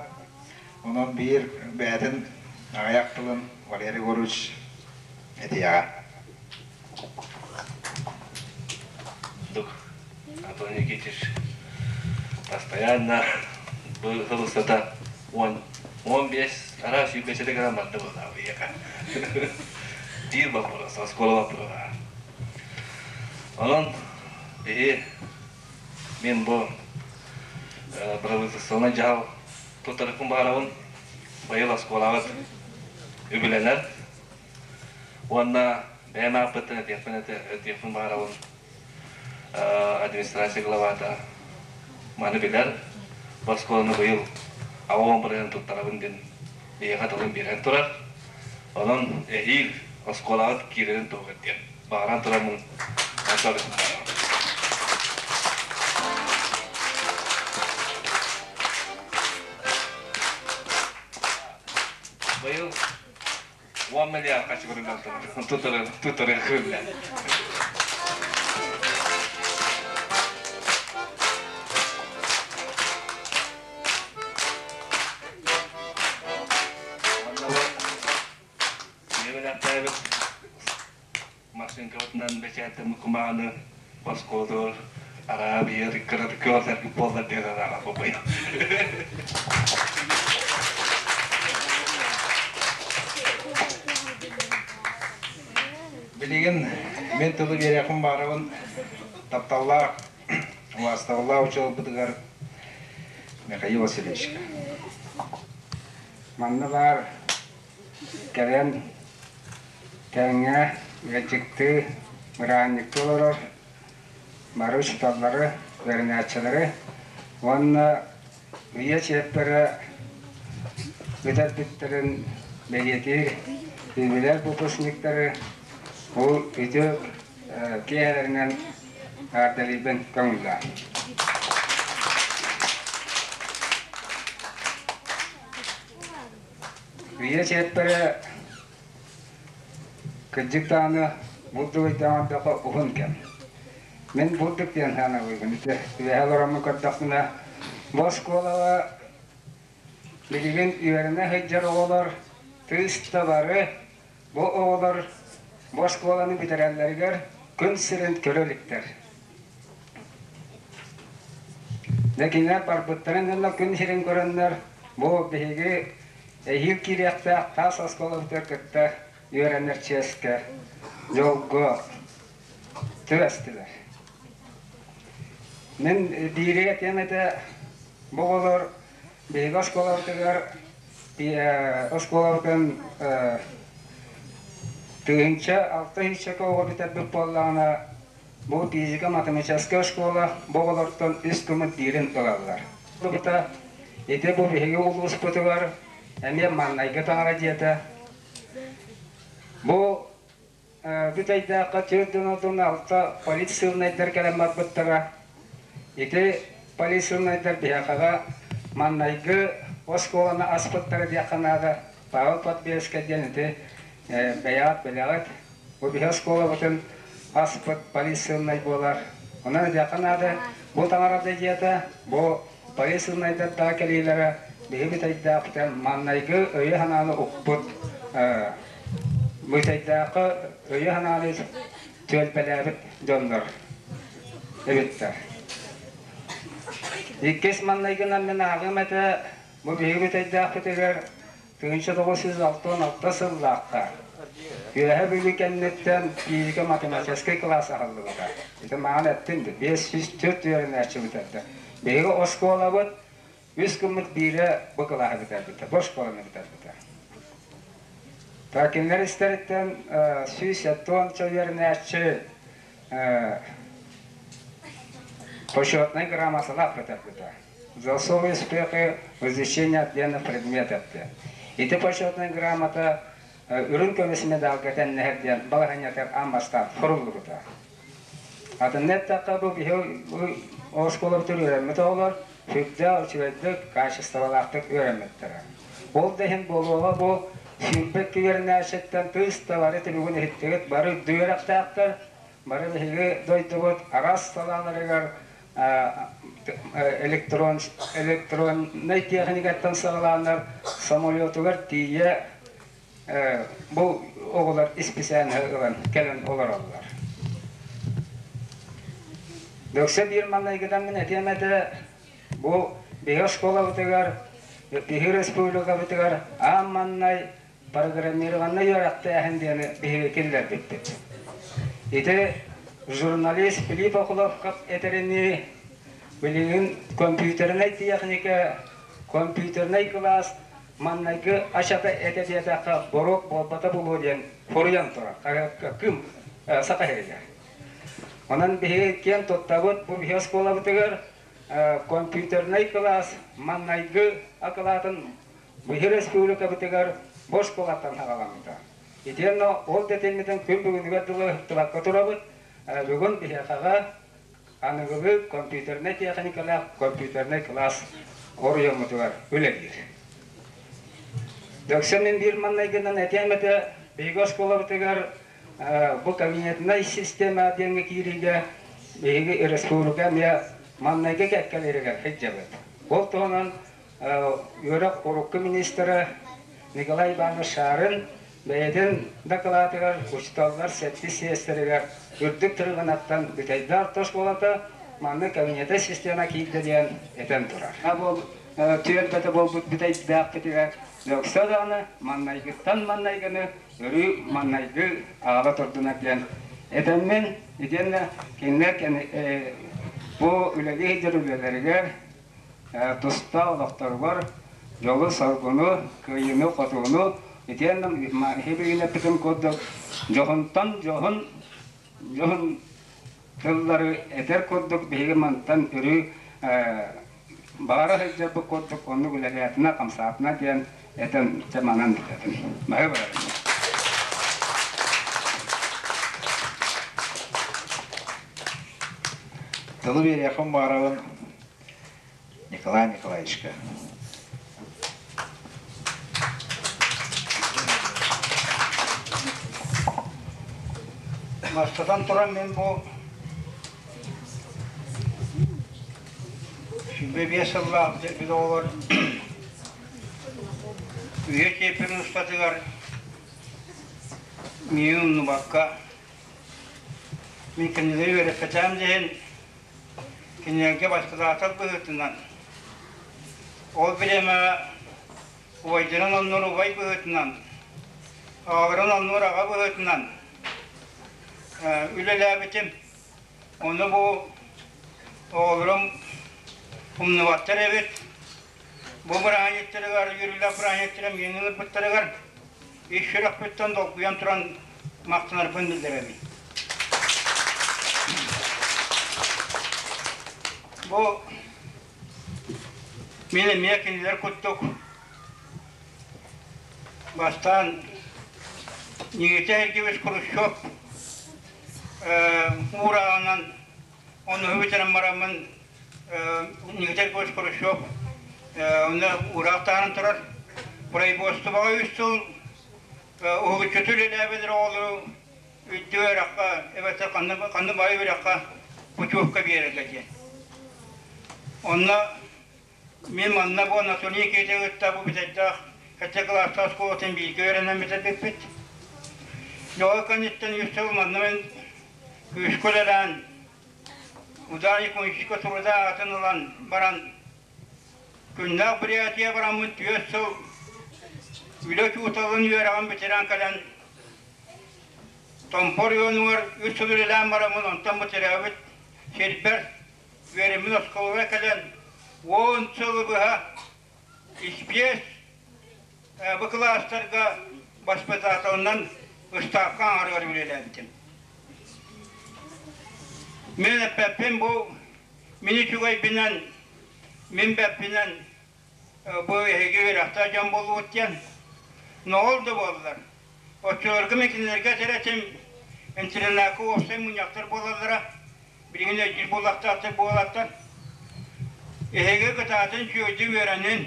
Онон биир бэйэтин аҕыйах тылын Валерий Егорович этиэҕэ. Антон Никитич постоянно бу сыл устата 10-15 араас сүүрбэччэ грамм барда буоллаҕа биһиэхэ. Биир боппуруос, оскуола боппуруоһа. Онон биһи мин бу правительственнай дьаһал туттарыкпын баҕарабын. Быйыл оскуолаҕыт үбүлэнэр уонна бэйэм ааппыттан этиэхпин баҕарабын администрация главата маны билэр. Бу оскуоланы быйыл 80% туттарабын диэн биһиэхэ тылын биэрэн турар. Онон эһиил оскуолаҕыт киирэрин туһугар диэн баҕаран тураммын Быйыл 10 миллиард харчы көрүллэн тутары көрүллэн. Машинкабытынан бэчээттэммит кумааны оскуолатыгар Арабия кыратык кыалсаргыт буоллар диэн санаалаах бабайым. Билигин мин тылы биэриэхпин баарабын тапталлаах, убаастабыллаах учууталбытыгар Михаил Васильевичка. Манна баар кэлэн Тэҥҥэ ыалдьыттыы, бырааһынньыктыы олорор бары учууталлары, үөрэнээччилэри уонна үйэ чиэппэрэ бүтэрбиттэрин бэлиэтиир юбиляр выпускниктары бу үтүө киэһэлэринэн эҕэрдэлиирбин көҥүллээн. Үйэ чиэппэрэ Кырдьык даҕаны, булдук өйдөөн уһун кэм. Мин булдук диэн сыаналыыбын. Ити үөһэ олороммун көрдөхпүнэ, бу оскуолаҕа билигин үөрэнэ сылдьар оҕолор тыыс да бары бу оҕолор бу оскуоланы бүтэрэллэригэр күн сирин көрө иликтэр. Дьэ кинилэр барбыттарын гына күн сирин көрөннөр бу биһиги Эһиил киириэхтээх таас оскуолабытыгар кытта үөрэнэр чиэскэ, дьолго түбэстилэр. Мин биири этиэм этэ, бу оҕолор биһиги оскуолабытыгар оскуолабытын 1600 оҕо бүтэрбит буоллаҕына, бу физико-математическай оскуола бу оҕолортон үс гыммыт биирин ылаллар. Ити бу биһиги улууспутугар эмиэ маҥнайгы таҥара дьиэтэ. Бу Бүтэйдээххэ 46 политсыылынайдар кэлэн барбыттара. Ити политсыылынайдар биһиэхэҕэ маҥнайгы оскуоланы аспыттара диэххэ наада. Павел Подбельскай диэн ити бэйэҕит билэҕит. Бу биһи оскуолабытын аспыт полицияльнай буолар. Онон этиэххэ наада, бу таҥара дьиэтэ, бу полицияльнайдардаах кэлиилэрэ биһи бүтэйдээхтэн маҥнайгы өйү-санааны укпут бүтэйдээххэ өйү-санааны түөлбэлээбит дьоннор эбиттэр. Иккис маҥнайгынан мин ааҕыам этэ, бу биһиги бүтэйдээхпитигэр 1966 сыллаахха Үөһэ Бүлүү кэнниттэн физико-математическай кылаас аһыллыбыта. Ити маҕан эттим да, 504 үөрэнээччи бүтэрдэ. Биһиги оскуолабыт үс гыммыт биирэ бу кылааһы бүтэрбитэ, бу оскуоланы бүтэрбитэ. Кинилэр истэриттэн 170 үөрэнээччи почетнай грамоталаах бүтэрбитэ. За особые успехи в изучении отдельных предметов диэн. Ити почетная грамота үрүҥ көмүс медалга тэннэһэр диэн балаһыанньатыгар аан бастаан суруллубута. Атынна эттэххэ, бу биһи оскуолабытыгар үөрэммит оҕолор сүрдээх үчүгэйдик, качестволаахтык үөрэммиттэрэ. Ол да иһин буолуоҕа бу 22 үөрэнээччиттэн тыыс да бары түмүгүн иһиттигит, бары үрдүк үөрэхтээхтэр, бары биһиги дойдубут араас салааларыгар электрон, электроннай техникаттан саҕалааннар самолетугар тиийэ бу оҕолор исписээнэ ылан кэлэн олороллор. Дөксө биир маннайгыдан мин этиэм этэ, бу биһи оскуолабытыгар, биһи республикабытыгар аан маннай программированнай үөрэхтээһин диэни биһиги киллэрбиппит. Ити журналист Филипп Охлопков этэринии, билигин компьютернай техника, компьютернай кылаас маннайгы ачата этэ диэтэххэ боруок буолбата буолуо диэн хоруйан турар. Кым саха иһигэр. Онон биһиги киэн туттабыт бу биһи оскуолабытыгар компьютернай кылаас маннайгы акылаатын Биһи республикабытыгар бу оскуолаттан саҕаламмыта. Итиэннэ ол тэтиммитин күн бүгүнүгэр дылы ыһыктыбакка турабыт. Бүгүн биһиэхэҕэ аныгылыы компьютернай техникалаах компьютернай кылаас оройуоммутугар үлэлиир. Дөксө мин биир маннайгынан этиэм этэ, биһиги оскуолабытыгар бу кабинетнай система диэҥҥэ киириигэ биһиги республика эмиэ маннайгы кэккэлэригэр сылдьабыт. Ол туһунан Үөрэх урукку министрэ Николай Иванович Шарын бэйэтин дакылаатыгар учууталлар сэттис сиэстэригэр үрдүк тырыгынаттан Бүтэйдээх орто оскуолата маннык кабинета система киирдэ диэн этэн турар. Бу түөлбэтэ буолбут Бүтэйдээхпитигэр дөксө даҕаны маннайгыттан маннайгыны өрүү маннайгы аҕала турдунар диэн этэммин итиэннэ кинилэр бу үлэлии сылдьар үлэлэригэр туста олохторугар дьолу-соргуну, кыайыыны-хотууну, Итиэннэ иһи эппитим курдук дьоһунтан дьоһун дьоһун тыллары этэр курдук биһиги мантан өрүү баара сылдьарбыт курдук оннук үлэлээтинэ, хамсаатына диэн этэн дьэ манан бүтэбин. Баһы барабын. Тылы биэриэхпин баҕарабын Николай Николаевичка. Бастатан туран мин бу 25 сыллаах оҕолор үйэ чиэппин устатыгар миигин умнубакка мин кинилэри үөрэппэтэҕим да иһин кинилэргэ бастатаатар быһыытынан ол бириэмэҕэ убайдарын оннугар убай быһыытынан, аҕаларын оннугар аҕа быһыытынан үлэлээбитим. Ону бу оҕолорум умнубаттар эбит. Бу бырааһынньыктарыгар, үөрүүлээх бырааһынньыктара миэнин ылбыттарыгар ис сүрэхпиттэн долгуйан туран махтанарбын биллэрэбин. Бу мин эмиэ кинилэр курдук бастаан Никита Сергеевич Хрущев уурааҕынан онуһу бүтэрэн бараммын Никита Егорович Хрущев онно уураах таһааран турар. Производствоҕа үс сыл уһулуччуту үлэлээбит оҕолору үрдүк үөрэххэ эбэтэр ханнык баай үөрэххэ путевка биэрэргэ диэн. Онно Мин манна бу Анатолий Никитичи кытта бу Бүтэйдээх кэтэ кылаастаах оскуолатын бииргэ үөрэнэн бүтэрбиппит. Дьоҕо кэнниттэн үс сыл манна мин күүскэ үлэлээн, ударник коммунистического труда аатын ылан баран, күннээх Бурятия бараммын 4 сыл үлэ учууталын үөрэҕин бүтэрэн кэлэн, Томпо оройуонугар үс сыл үлэлээн бараммын, онтон бу төрөөбүт сирбэр Үөрэммит оскуолаҕа кэлэн 10 сылы быһа испиэс бу кылаастарга воспитателынан ыстаапка аҥарыгар үлэлээбитим. Мин эппэппин бу мин үчүгэйбинэн, мин бэппинэн бу эһиги үөрэхтээх дьон буолуут диэн. Но ол да буоллар, оччолорго мин кинилэргэ этэр этим, интернакка уопсай мунньахтар буолаллара, Билигин өйдүүр буоллахтаахтар буолаттар. Эһиги кытаатын үчүгэйдик үөрэнин.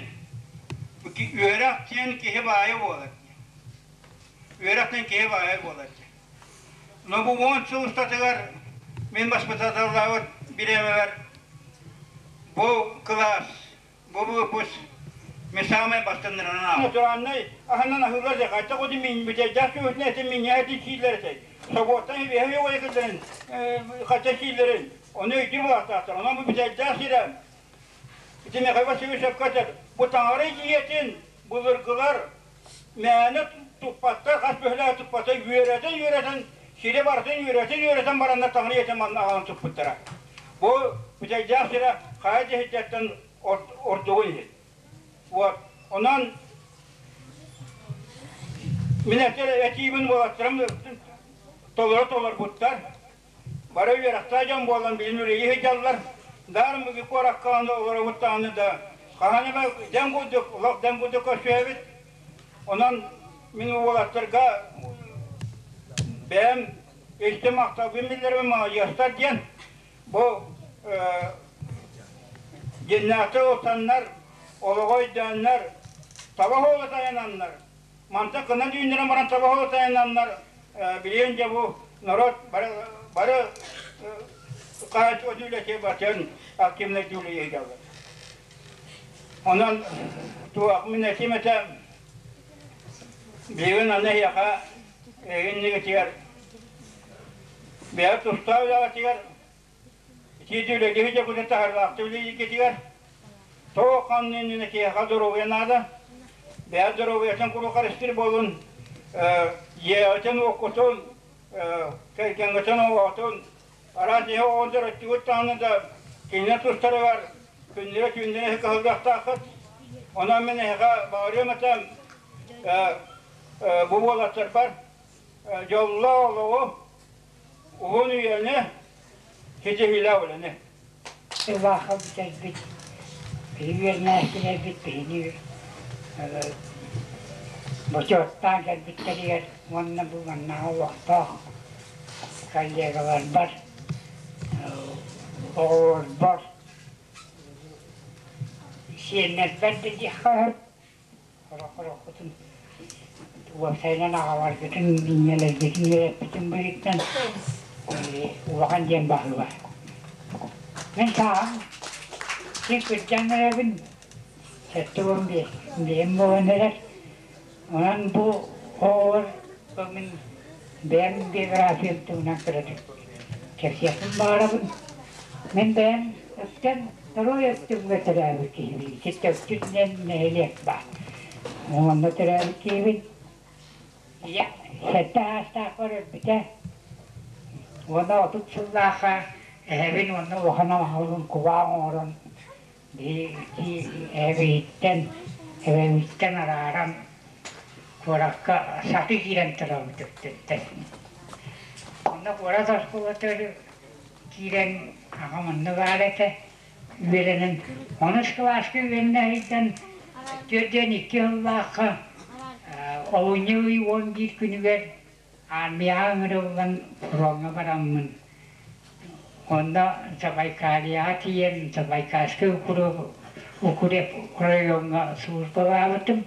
Үөрэх диэн киһи баайа буолар. Үөрэх диэн киһи баайа буолар. Но бу 10 сыл устатыгар мин баспытаталлаабыт бириэмэбэр бу кылаас Бу выпуск мен самай бастаннарынан натуральнай аһынан аһыылар дьэ хайта куди мин бүтэйдээх сүөһүтүн этин минньээти сииллэр этэй собуоттан хибиэһэ уойакылларын хача сииллэрин ону өйдүүр буолаахтаахтар онон бу бүтэйдээх сирэ ити Михаил Васильевич сөпкө этэр бу таҥара дьиэтин былыргылар мээнэ туппаттар хас бөһүлээх туппата үөрэтэн үөрэтэн сири барытын үөрэтэн үөрэтэн бараннар таҥара дьиэтин манна аҕалан туппуттара Бу Бүтэйдээх сирэ хайа дьиһиттэн ордугун иһин. Вот. Онон мин этэр этиибин уолаттарым толоро толорбуттар. Бары үөрэхтээх дьон буолан билин үлэлии сылдьаллар. Даар муги куоракка олоробут даҕаны да хаһан эмэ дэҥ курдук, олох дэҥ курдук көрсүөбүт. Онон мин уолаттарга бэйэм Истэ махталбын биллэрбин маладьыастар диэн бу дьиннээхтэр ултаннар, олоҕу өйдөөннөр, таба суола тайананнар, мантан кынан үүннэрэн баран таба суола тайананнар, билигин дьэ бу народ бары бары хааччы үлэтэ батын активнай үлэ иһдэллэр. Онон туох мин этим этэ билигин аны эһиэхэ Эһигиннигитигэр бэйэ тустаах үлэҕитигэр итии үлэлиһи дьокутун таһарлаахтык үлэлииргитигэр тоҕо ханна иннинэ киһиэхэ доруобуйа наада. Бэйэ доруобуйатын куруук харыстыыр буолун, дьиэҕитин уоккутун, кэргэҥҥитин оҕоҕутун араас иһэ оҕонньор өттүгүт даҕаны да кинилэр тустарыгар күннэрэ-түүннэрэ кыһаллыахтааххыт. Онон мин эһиэхэ баҕарыам этэ. Бу уолаттарбар дьоллоох олоҕу, уһун үйэни, ситиһиилээх үлэни. Ылаахха бүтэрбит, биһиги үөрэнээччилэрбит биһини бочуоттаан кэлбиттэригэр уонна бу маннааҕы олохтоох коллегаларбар, оҕолорбор, сиэннэрбэр да диэххэ сөп. Сорох-сороххутун уопсайынан аҕаларгытын, ийэлэргитин үөрэппитим быһыытынан улахан диэн баһыыба. Мин сааһым син кырдьан эрэбин, 75 бэйэм буолан эрэр. Онон бу оҕолор мин бэйэм биографиям туһунан кыратык кэпсиэхпин баҕарабын. Мин бэйэм өттөн Второй өттүҥҥэ төрөөбүт киһибин. Ити өттүнэн нэһилиэк баар. Онно төрөөбүт киһибин. Ийэм сэттэ саастаахпар өлбүтэ. Уонна 30 сыллаахха эһэбин уонна улахан оҕолорун кубаа оҥорон эһэбиттэн эбэбиттэн арааран куоракка сатыы киирэн турабыт өттүттэн. Онно куорат оскуолатыгар киирэн аҕам онно баар этэ үөрэнэн онус кылааска үөрэнэ сылдьан 42 сыллаахха олунньу ый 11 күнүгэр армияҕа ыҥырыллан фроҥҥа бараммын онно Забайкальеҕа тиийэн Забайкальскай укреп райоҥҥа службалаабытым.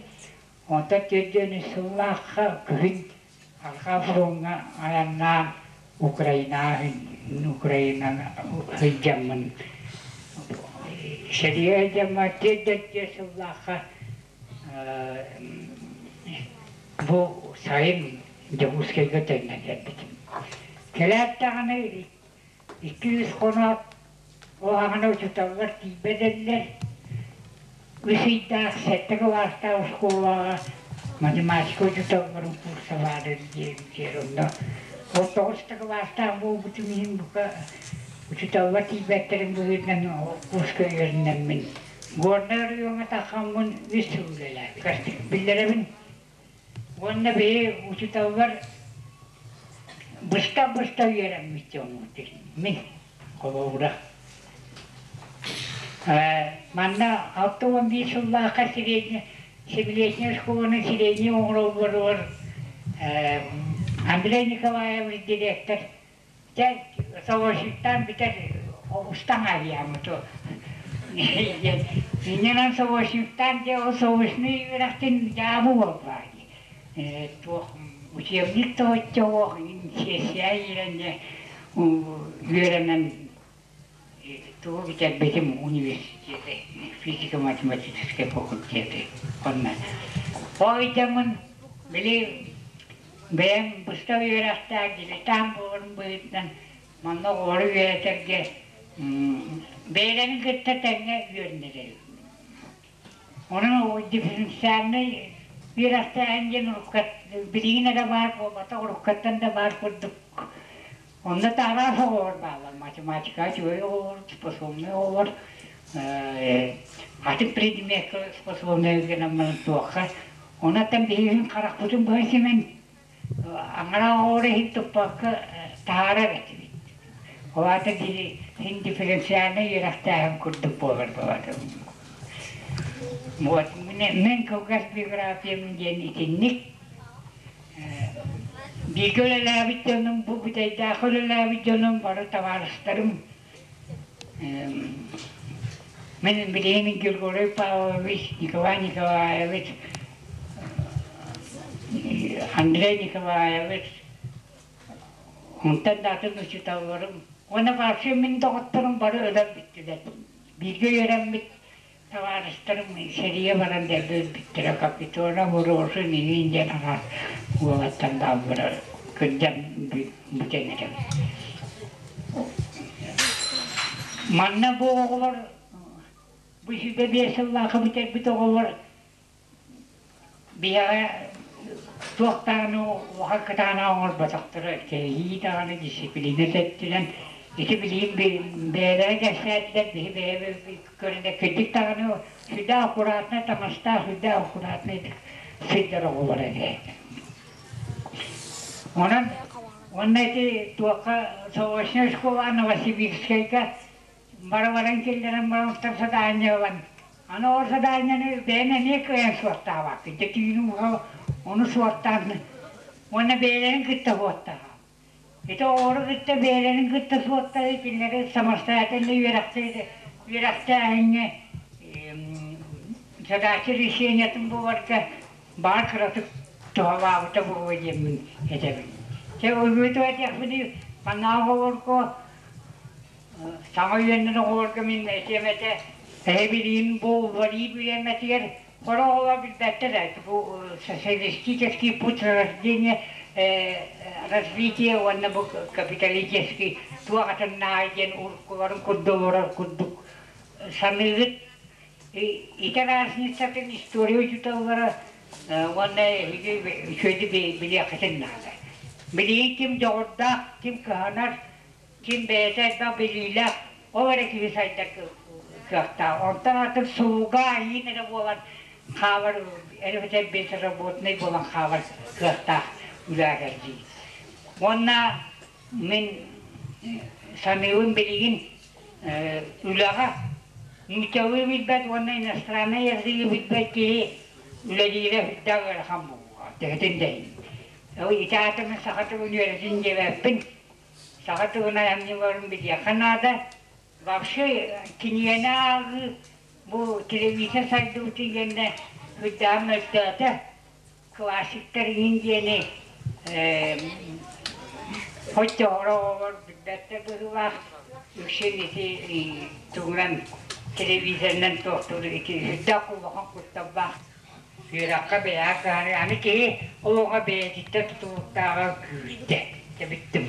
Онтон 43 сыллаахха күһүн Арҕаа фроҥҥа айаннаан Украинаҕа Украинаҕа сылдьаммын сэриигэ сылдьаммар 44 сыллаахха бу сайын Дьокуускайга төннөн кэлбитим. Кэлээт даҕаны 200 хоноот ол аҕана учууталлар тиийбэтэллэр. Үс ыйдаах сэттэ кылаастаах оскуолаҕа математика учууталларын курса баар диэбитигэр онно ол тоҕус да кылаастаах буолбутум иһин бука учууталлар тиийбэттэрин быһыытынан ол курска үөрэнэммин Горнай оройуоҥҥа таххаммын үс сыл үлэлээбитим. Биллэрэбин уонна биһи учууталлар быста-быста үөрэммит дьоммут мин холобура. Манна 61 сыллаахха средняя семилетняя школаны средний оҥороллоругар Андрей Николаевич директор Дьэ, совощиктаан бүтэр устаҥ аһыйааммыт Иннинэн совощиктаан дьэ ол совощный үөрэхтин дьаабы буолбаа дии. Туох учебник да оччоҕуох сессия иирэн дьэ үөрэнэн тугу бүтэрбитим университеты физико-математическай факультеты онно. Ол ыйдаммын били Бэйэм быстах үөрэхтээх дилетант буоларым быһыытынан манна оҕолору үөрэтэргэ бэйэлэрин кытта тэҥҥэ үөрэнэр Онон дифференциальнай үөрэхтээһин диэн билигин эрэ баар буолбатах, уруккаттан да баар курдук. Онно да араас оҕолор бааллар, математика үчүгэй оҕолор, способнай оҕолор, атын предмеккэ способнай гынан баран туохха. Онон биһигин харахпытын быһа симэн аҥара оҕолору иһин туппакка таһаарар этибит. Ол аата син дифференциальнай үөрэхтээһин курдук буолар баҕата. Вот мен кылгас биографиям диэн итинник. Бииргэ үлэлээбит дьонум, бу Бүтэйдээх үлэлээбит дьонум бары табаарыстарым. Мин билигин Григорий Павлович, Николай Николаевич, Андрей Николаевич, онтон да атын учууталларым уонна вообще мин доҕотторум бары өлөн бүттүлэр. Бииргэ үөрэммит Табаарыстарым сэриигэ баран дэлби өлбүттэрэ Капитонов, Рожин иһин диэн араас уолаттар бааллара кырдьан бүтэн эрэбит. Манна бу оҕолор бу 25 сыллаахха бүтэрбит оҕолор биһиэхэ туох даҕаны улахан кытаанах оҥорботохторо, кэһии даҕаны дисциплина тэттинэн ити билигин бэйэлэрэ кэпсээтилэр, биһи бэйэбит көрүнэ кырдьык даҕаны сүрдээх аккуратнай таҥастаах, сүрдээх аккуратнай сылдьар оҕолор этэ. Онон уонна ити туохха заочнай школа Новосибирскайга бара-баран киллэрэн баран устар задание ылан аны ол заданиены бэйэм эмиэ кыайан суоттаабаккын дьэ түүнү уһа ону суоттаан уонна бэйэлэрин кытта суоттаһа ити оҕолору кытта бэйэлэрин кытта суоттаһыы кинилэри самостоятельно үөрэхтээһиҥҥэ задача решениетын буларга баар кыратык туһалаабыта буолуо диэммин этэбин. Чэ, ылбыты этиэхпиний, маннааҕы оҕолорго саҥа үөннэн оҕолорго мин этиэм этэ, эһэбилиин бу уларыы бириэмэтигэр сорох оҕолор билбэттэр ээ, бу социалистический путь рождения развития уонна бу капиталистический туох атыннааҕый диэн уруккуларын курдук олорор курдук саныыгыт. Ити разницатын история учууталлара уонна эһиги үчүгэйдик билиэххитин наада. Билигин ким дьоҕурдаах, ким кыһанар, ким бэйэтэ элбэх билиилээх, ол эрэ киһи сайдар кыахтаах. Онтон атын сулуга айыын эрэ буолан хаалар, эбэтэр безработный буолан хаалар кыахтаах үлэ кэлдии. Уонна мин саныыбын билигин үлэҕэ нууччалыы билбэт уонна иностраннай языгы билбэт киһи үлэлиирэ сүрдээх ыарахан буолуоҕа төһөтүн да иһин. Ити аата мин саха тылын үөрэтин диэбэппин. Саха тылын айымньыларын билиэххэ наада. Вообще кинигэни ааҕыы бу телевизор сайдыбытын кэннэ сүрдээҕин мөлтөөтө. Классиктар иһин диэни хоть оҕолор билбэттэр быһыылаах үксүн ити тугунан телевизорынан туохтуур ити сүрдээх улахан кутталлаах үөрэххэ бэйэҕэ кыһаныы аны киһи олоҕо бэйэтиттэн тутулуктааҕа күүрдэ дьэ бүттүм.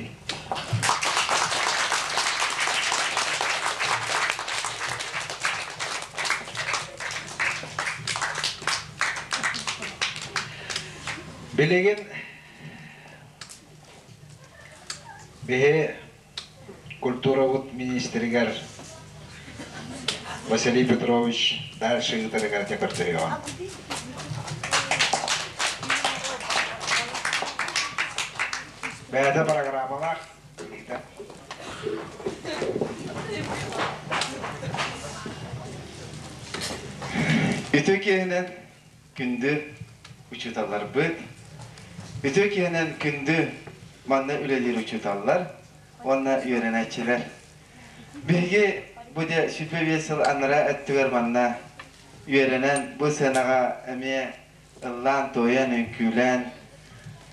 Билигин биһи культурабыт министригэр Василий Петрович дальше ыытарыгар дьэ көрдөһүөҕүн. Бэйэтэ программалаах ыйыта. Үтүө киэһэнэн күндү учууталларбыт, үтүө киэһэнэн күндү манна үлэлиир учууталлар уонна үөрэнээччилэр. Биһиги бу дьэ 25 сыл анараа өттүгэр манна үөрэнэн бу сыанаҕа эмиэ ыллаан-туойан, үҥкүүлээн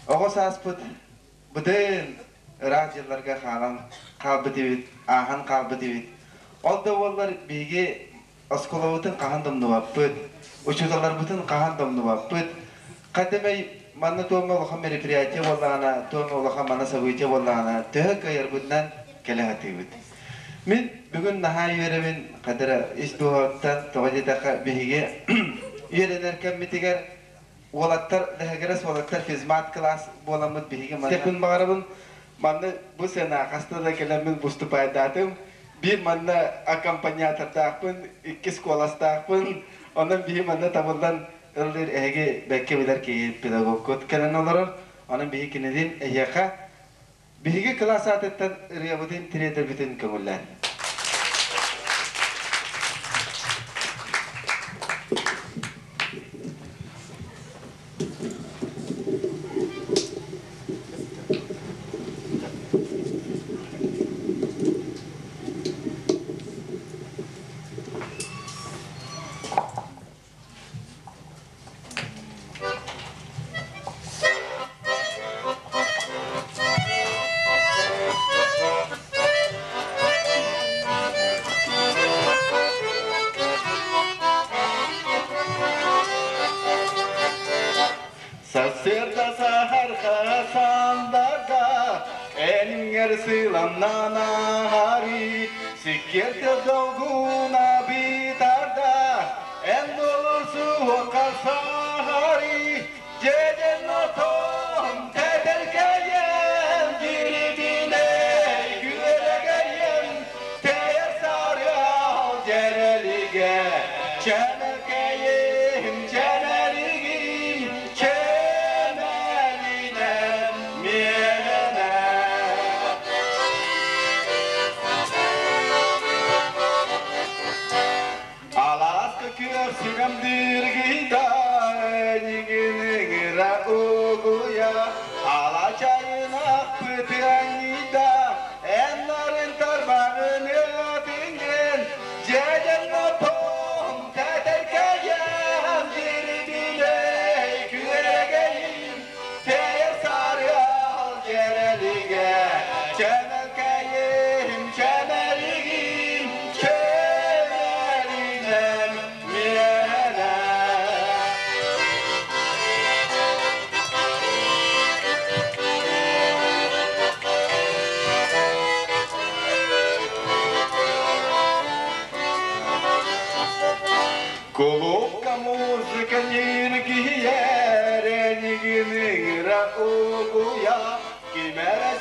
оҕо сааспыт бытын ыраах дьылларга хаалан хаалбыт эбит, ааһан хаалбыт эбит. Ол да буоллар биһиги оскуолабытын хаһан да умнубаппыт, учууталларбытын хаһан да умнубаппыт. Хадэмэй манна туома улахан мероприятие буоллаҕына, туома улахан манна событие буоллаҕына, төһө кыайарбытынан кэлэ сатыыбыт. Мин бүгүн наһаа үөрэбин, хадара ис дууһабыттан, тоҕо диэтэххэ биһиги үөрэнэр кэммитигэр уолаттар лэһэгирэс уолаттар физмат класс буоламмыт биһиги манна баҕарабын манна бу сцена хаста да кэлэммин выступайдаатым биир манна аккомпаниатордаахпын иккис куоластаахпын онон биһи манна табыллан ыллыыр эһиги бэккэ билэр киһи педагогкут кэлэн олорор онон биһи кинилин эһиэхэ биһиги кылаас аатыттан ырыабытын тириэрдэрбитин көҥүллээн Сарсыарда саһарха сандарда Элингер сыламнана Сиккерте долгуна битарда Эн болурсу сахари Деден отон тедеркейен Дирибине күөлэгейен Тейер сарыал жерелиге Чемелкейим чемелигим Чемелинем мен. Ала чайынахпытыанньыйда, эн нарын тарбаҕын ыатыҥын, дьэдьэн отон тэтэркэйэн дьирибинэй күөрэгэйим, тэйэр сарыал дьэрэлигэ, чэмэлкэйим, чэмэлигим, чэмэлинэн миэнэ. Кулуупка музыка ньиргийэр, эйигин ыҥыра угуйа, ким эрэ.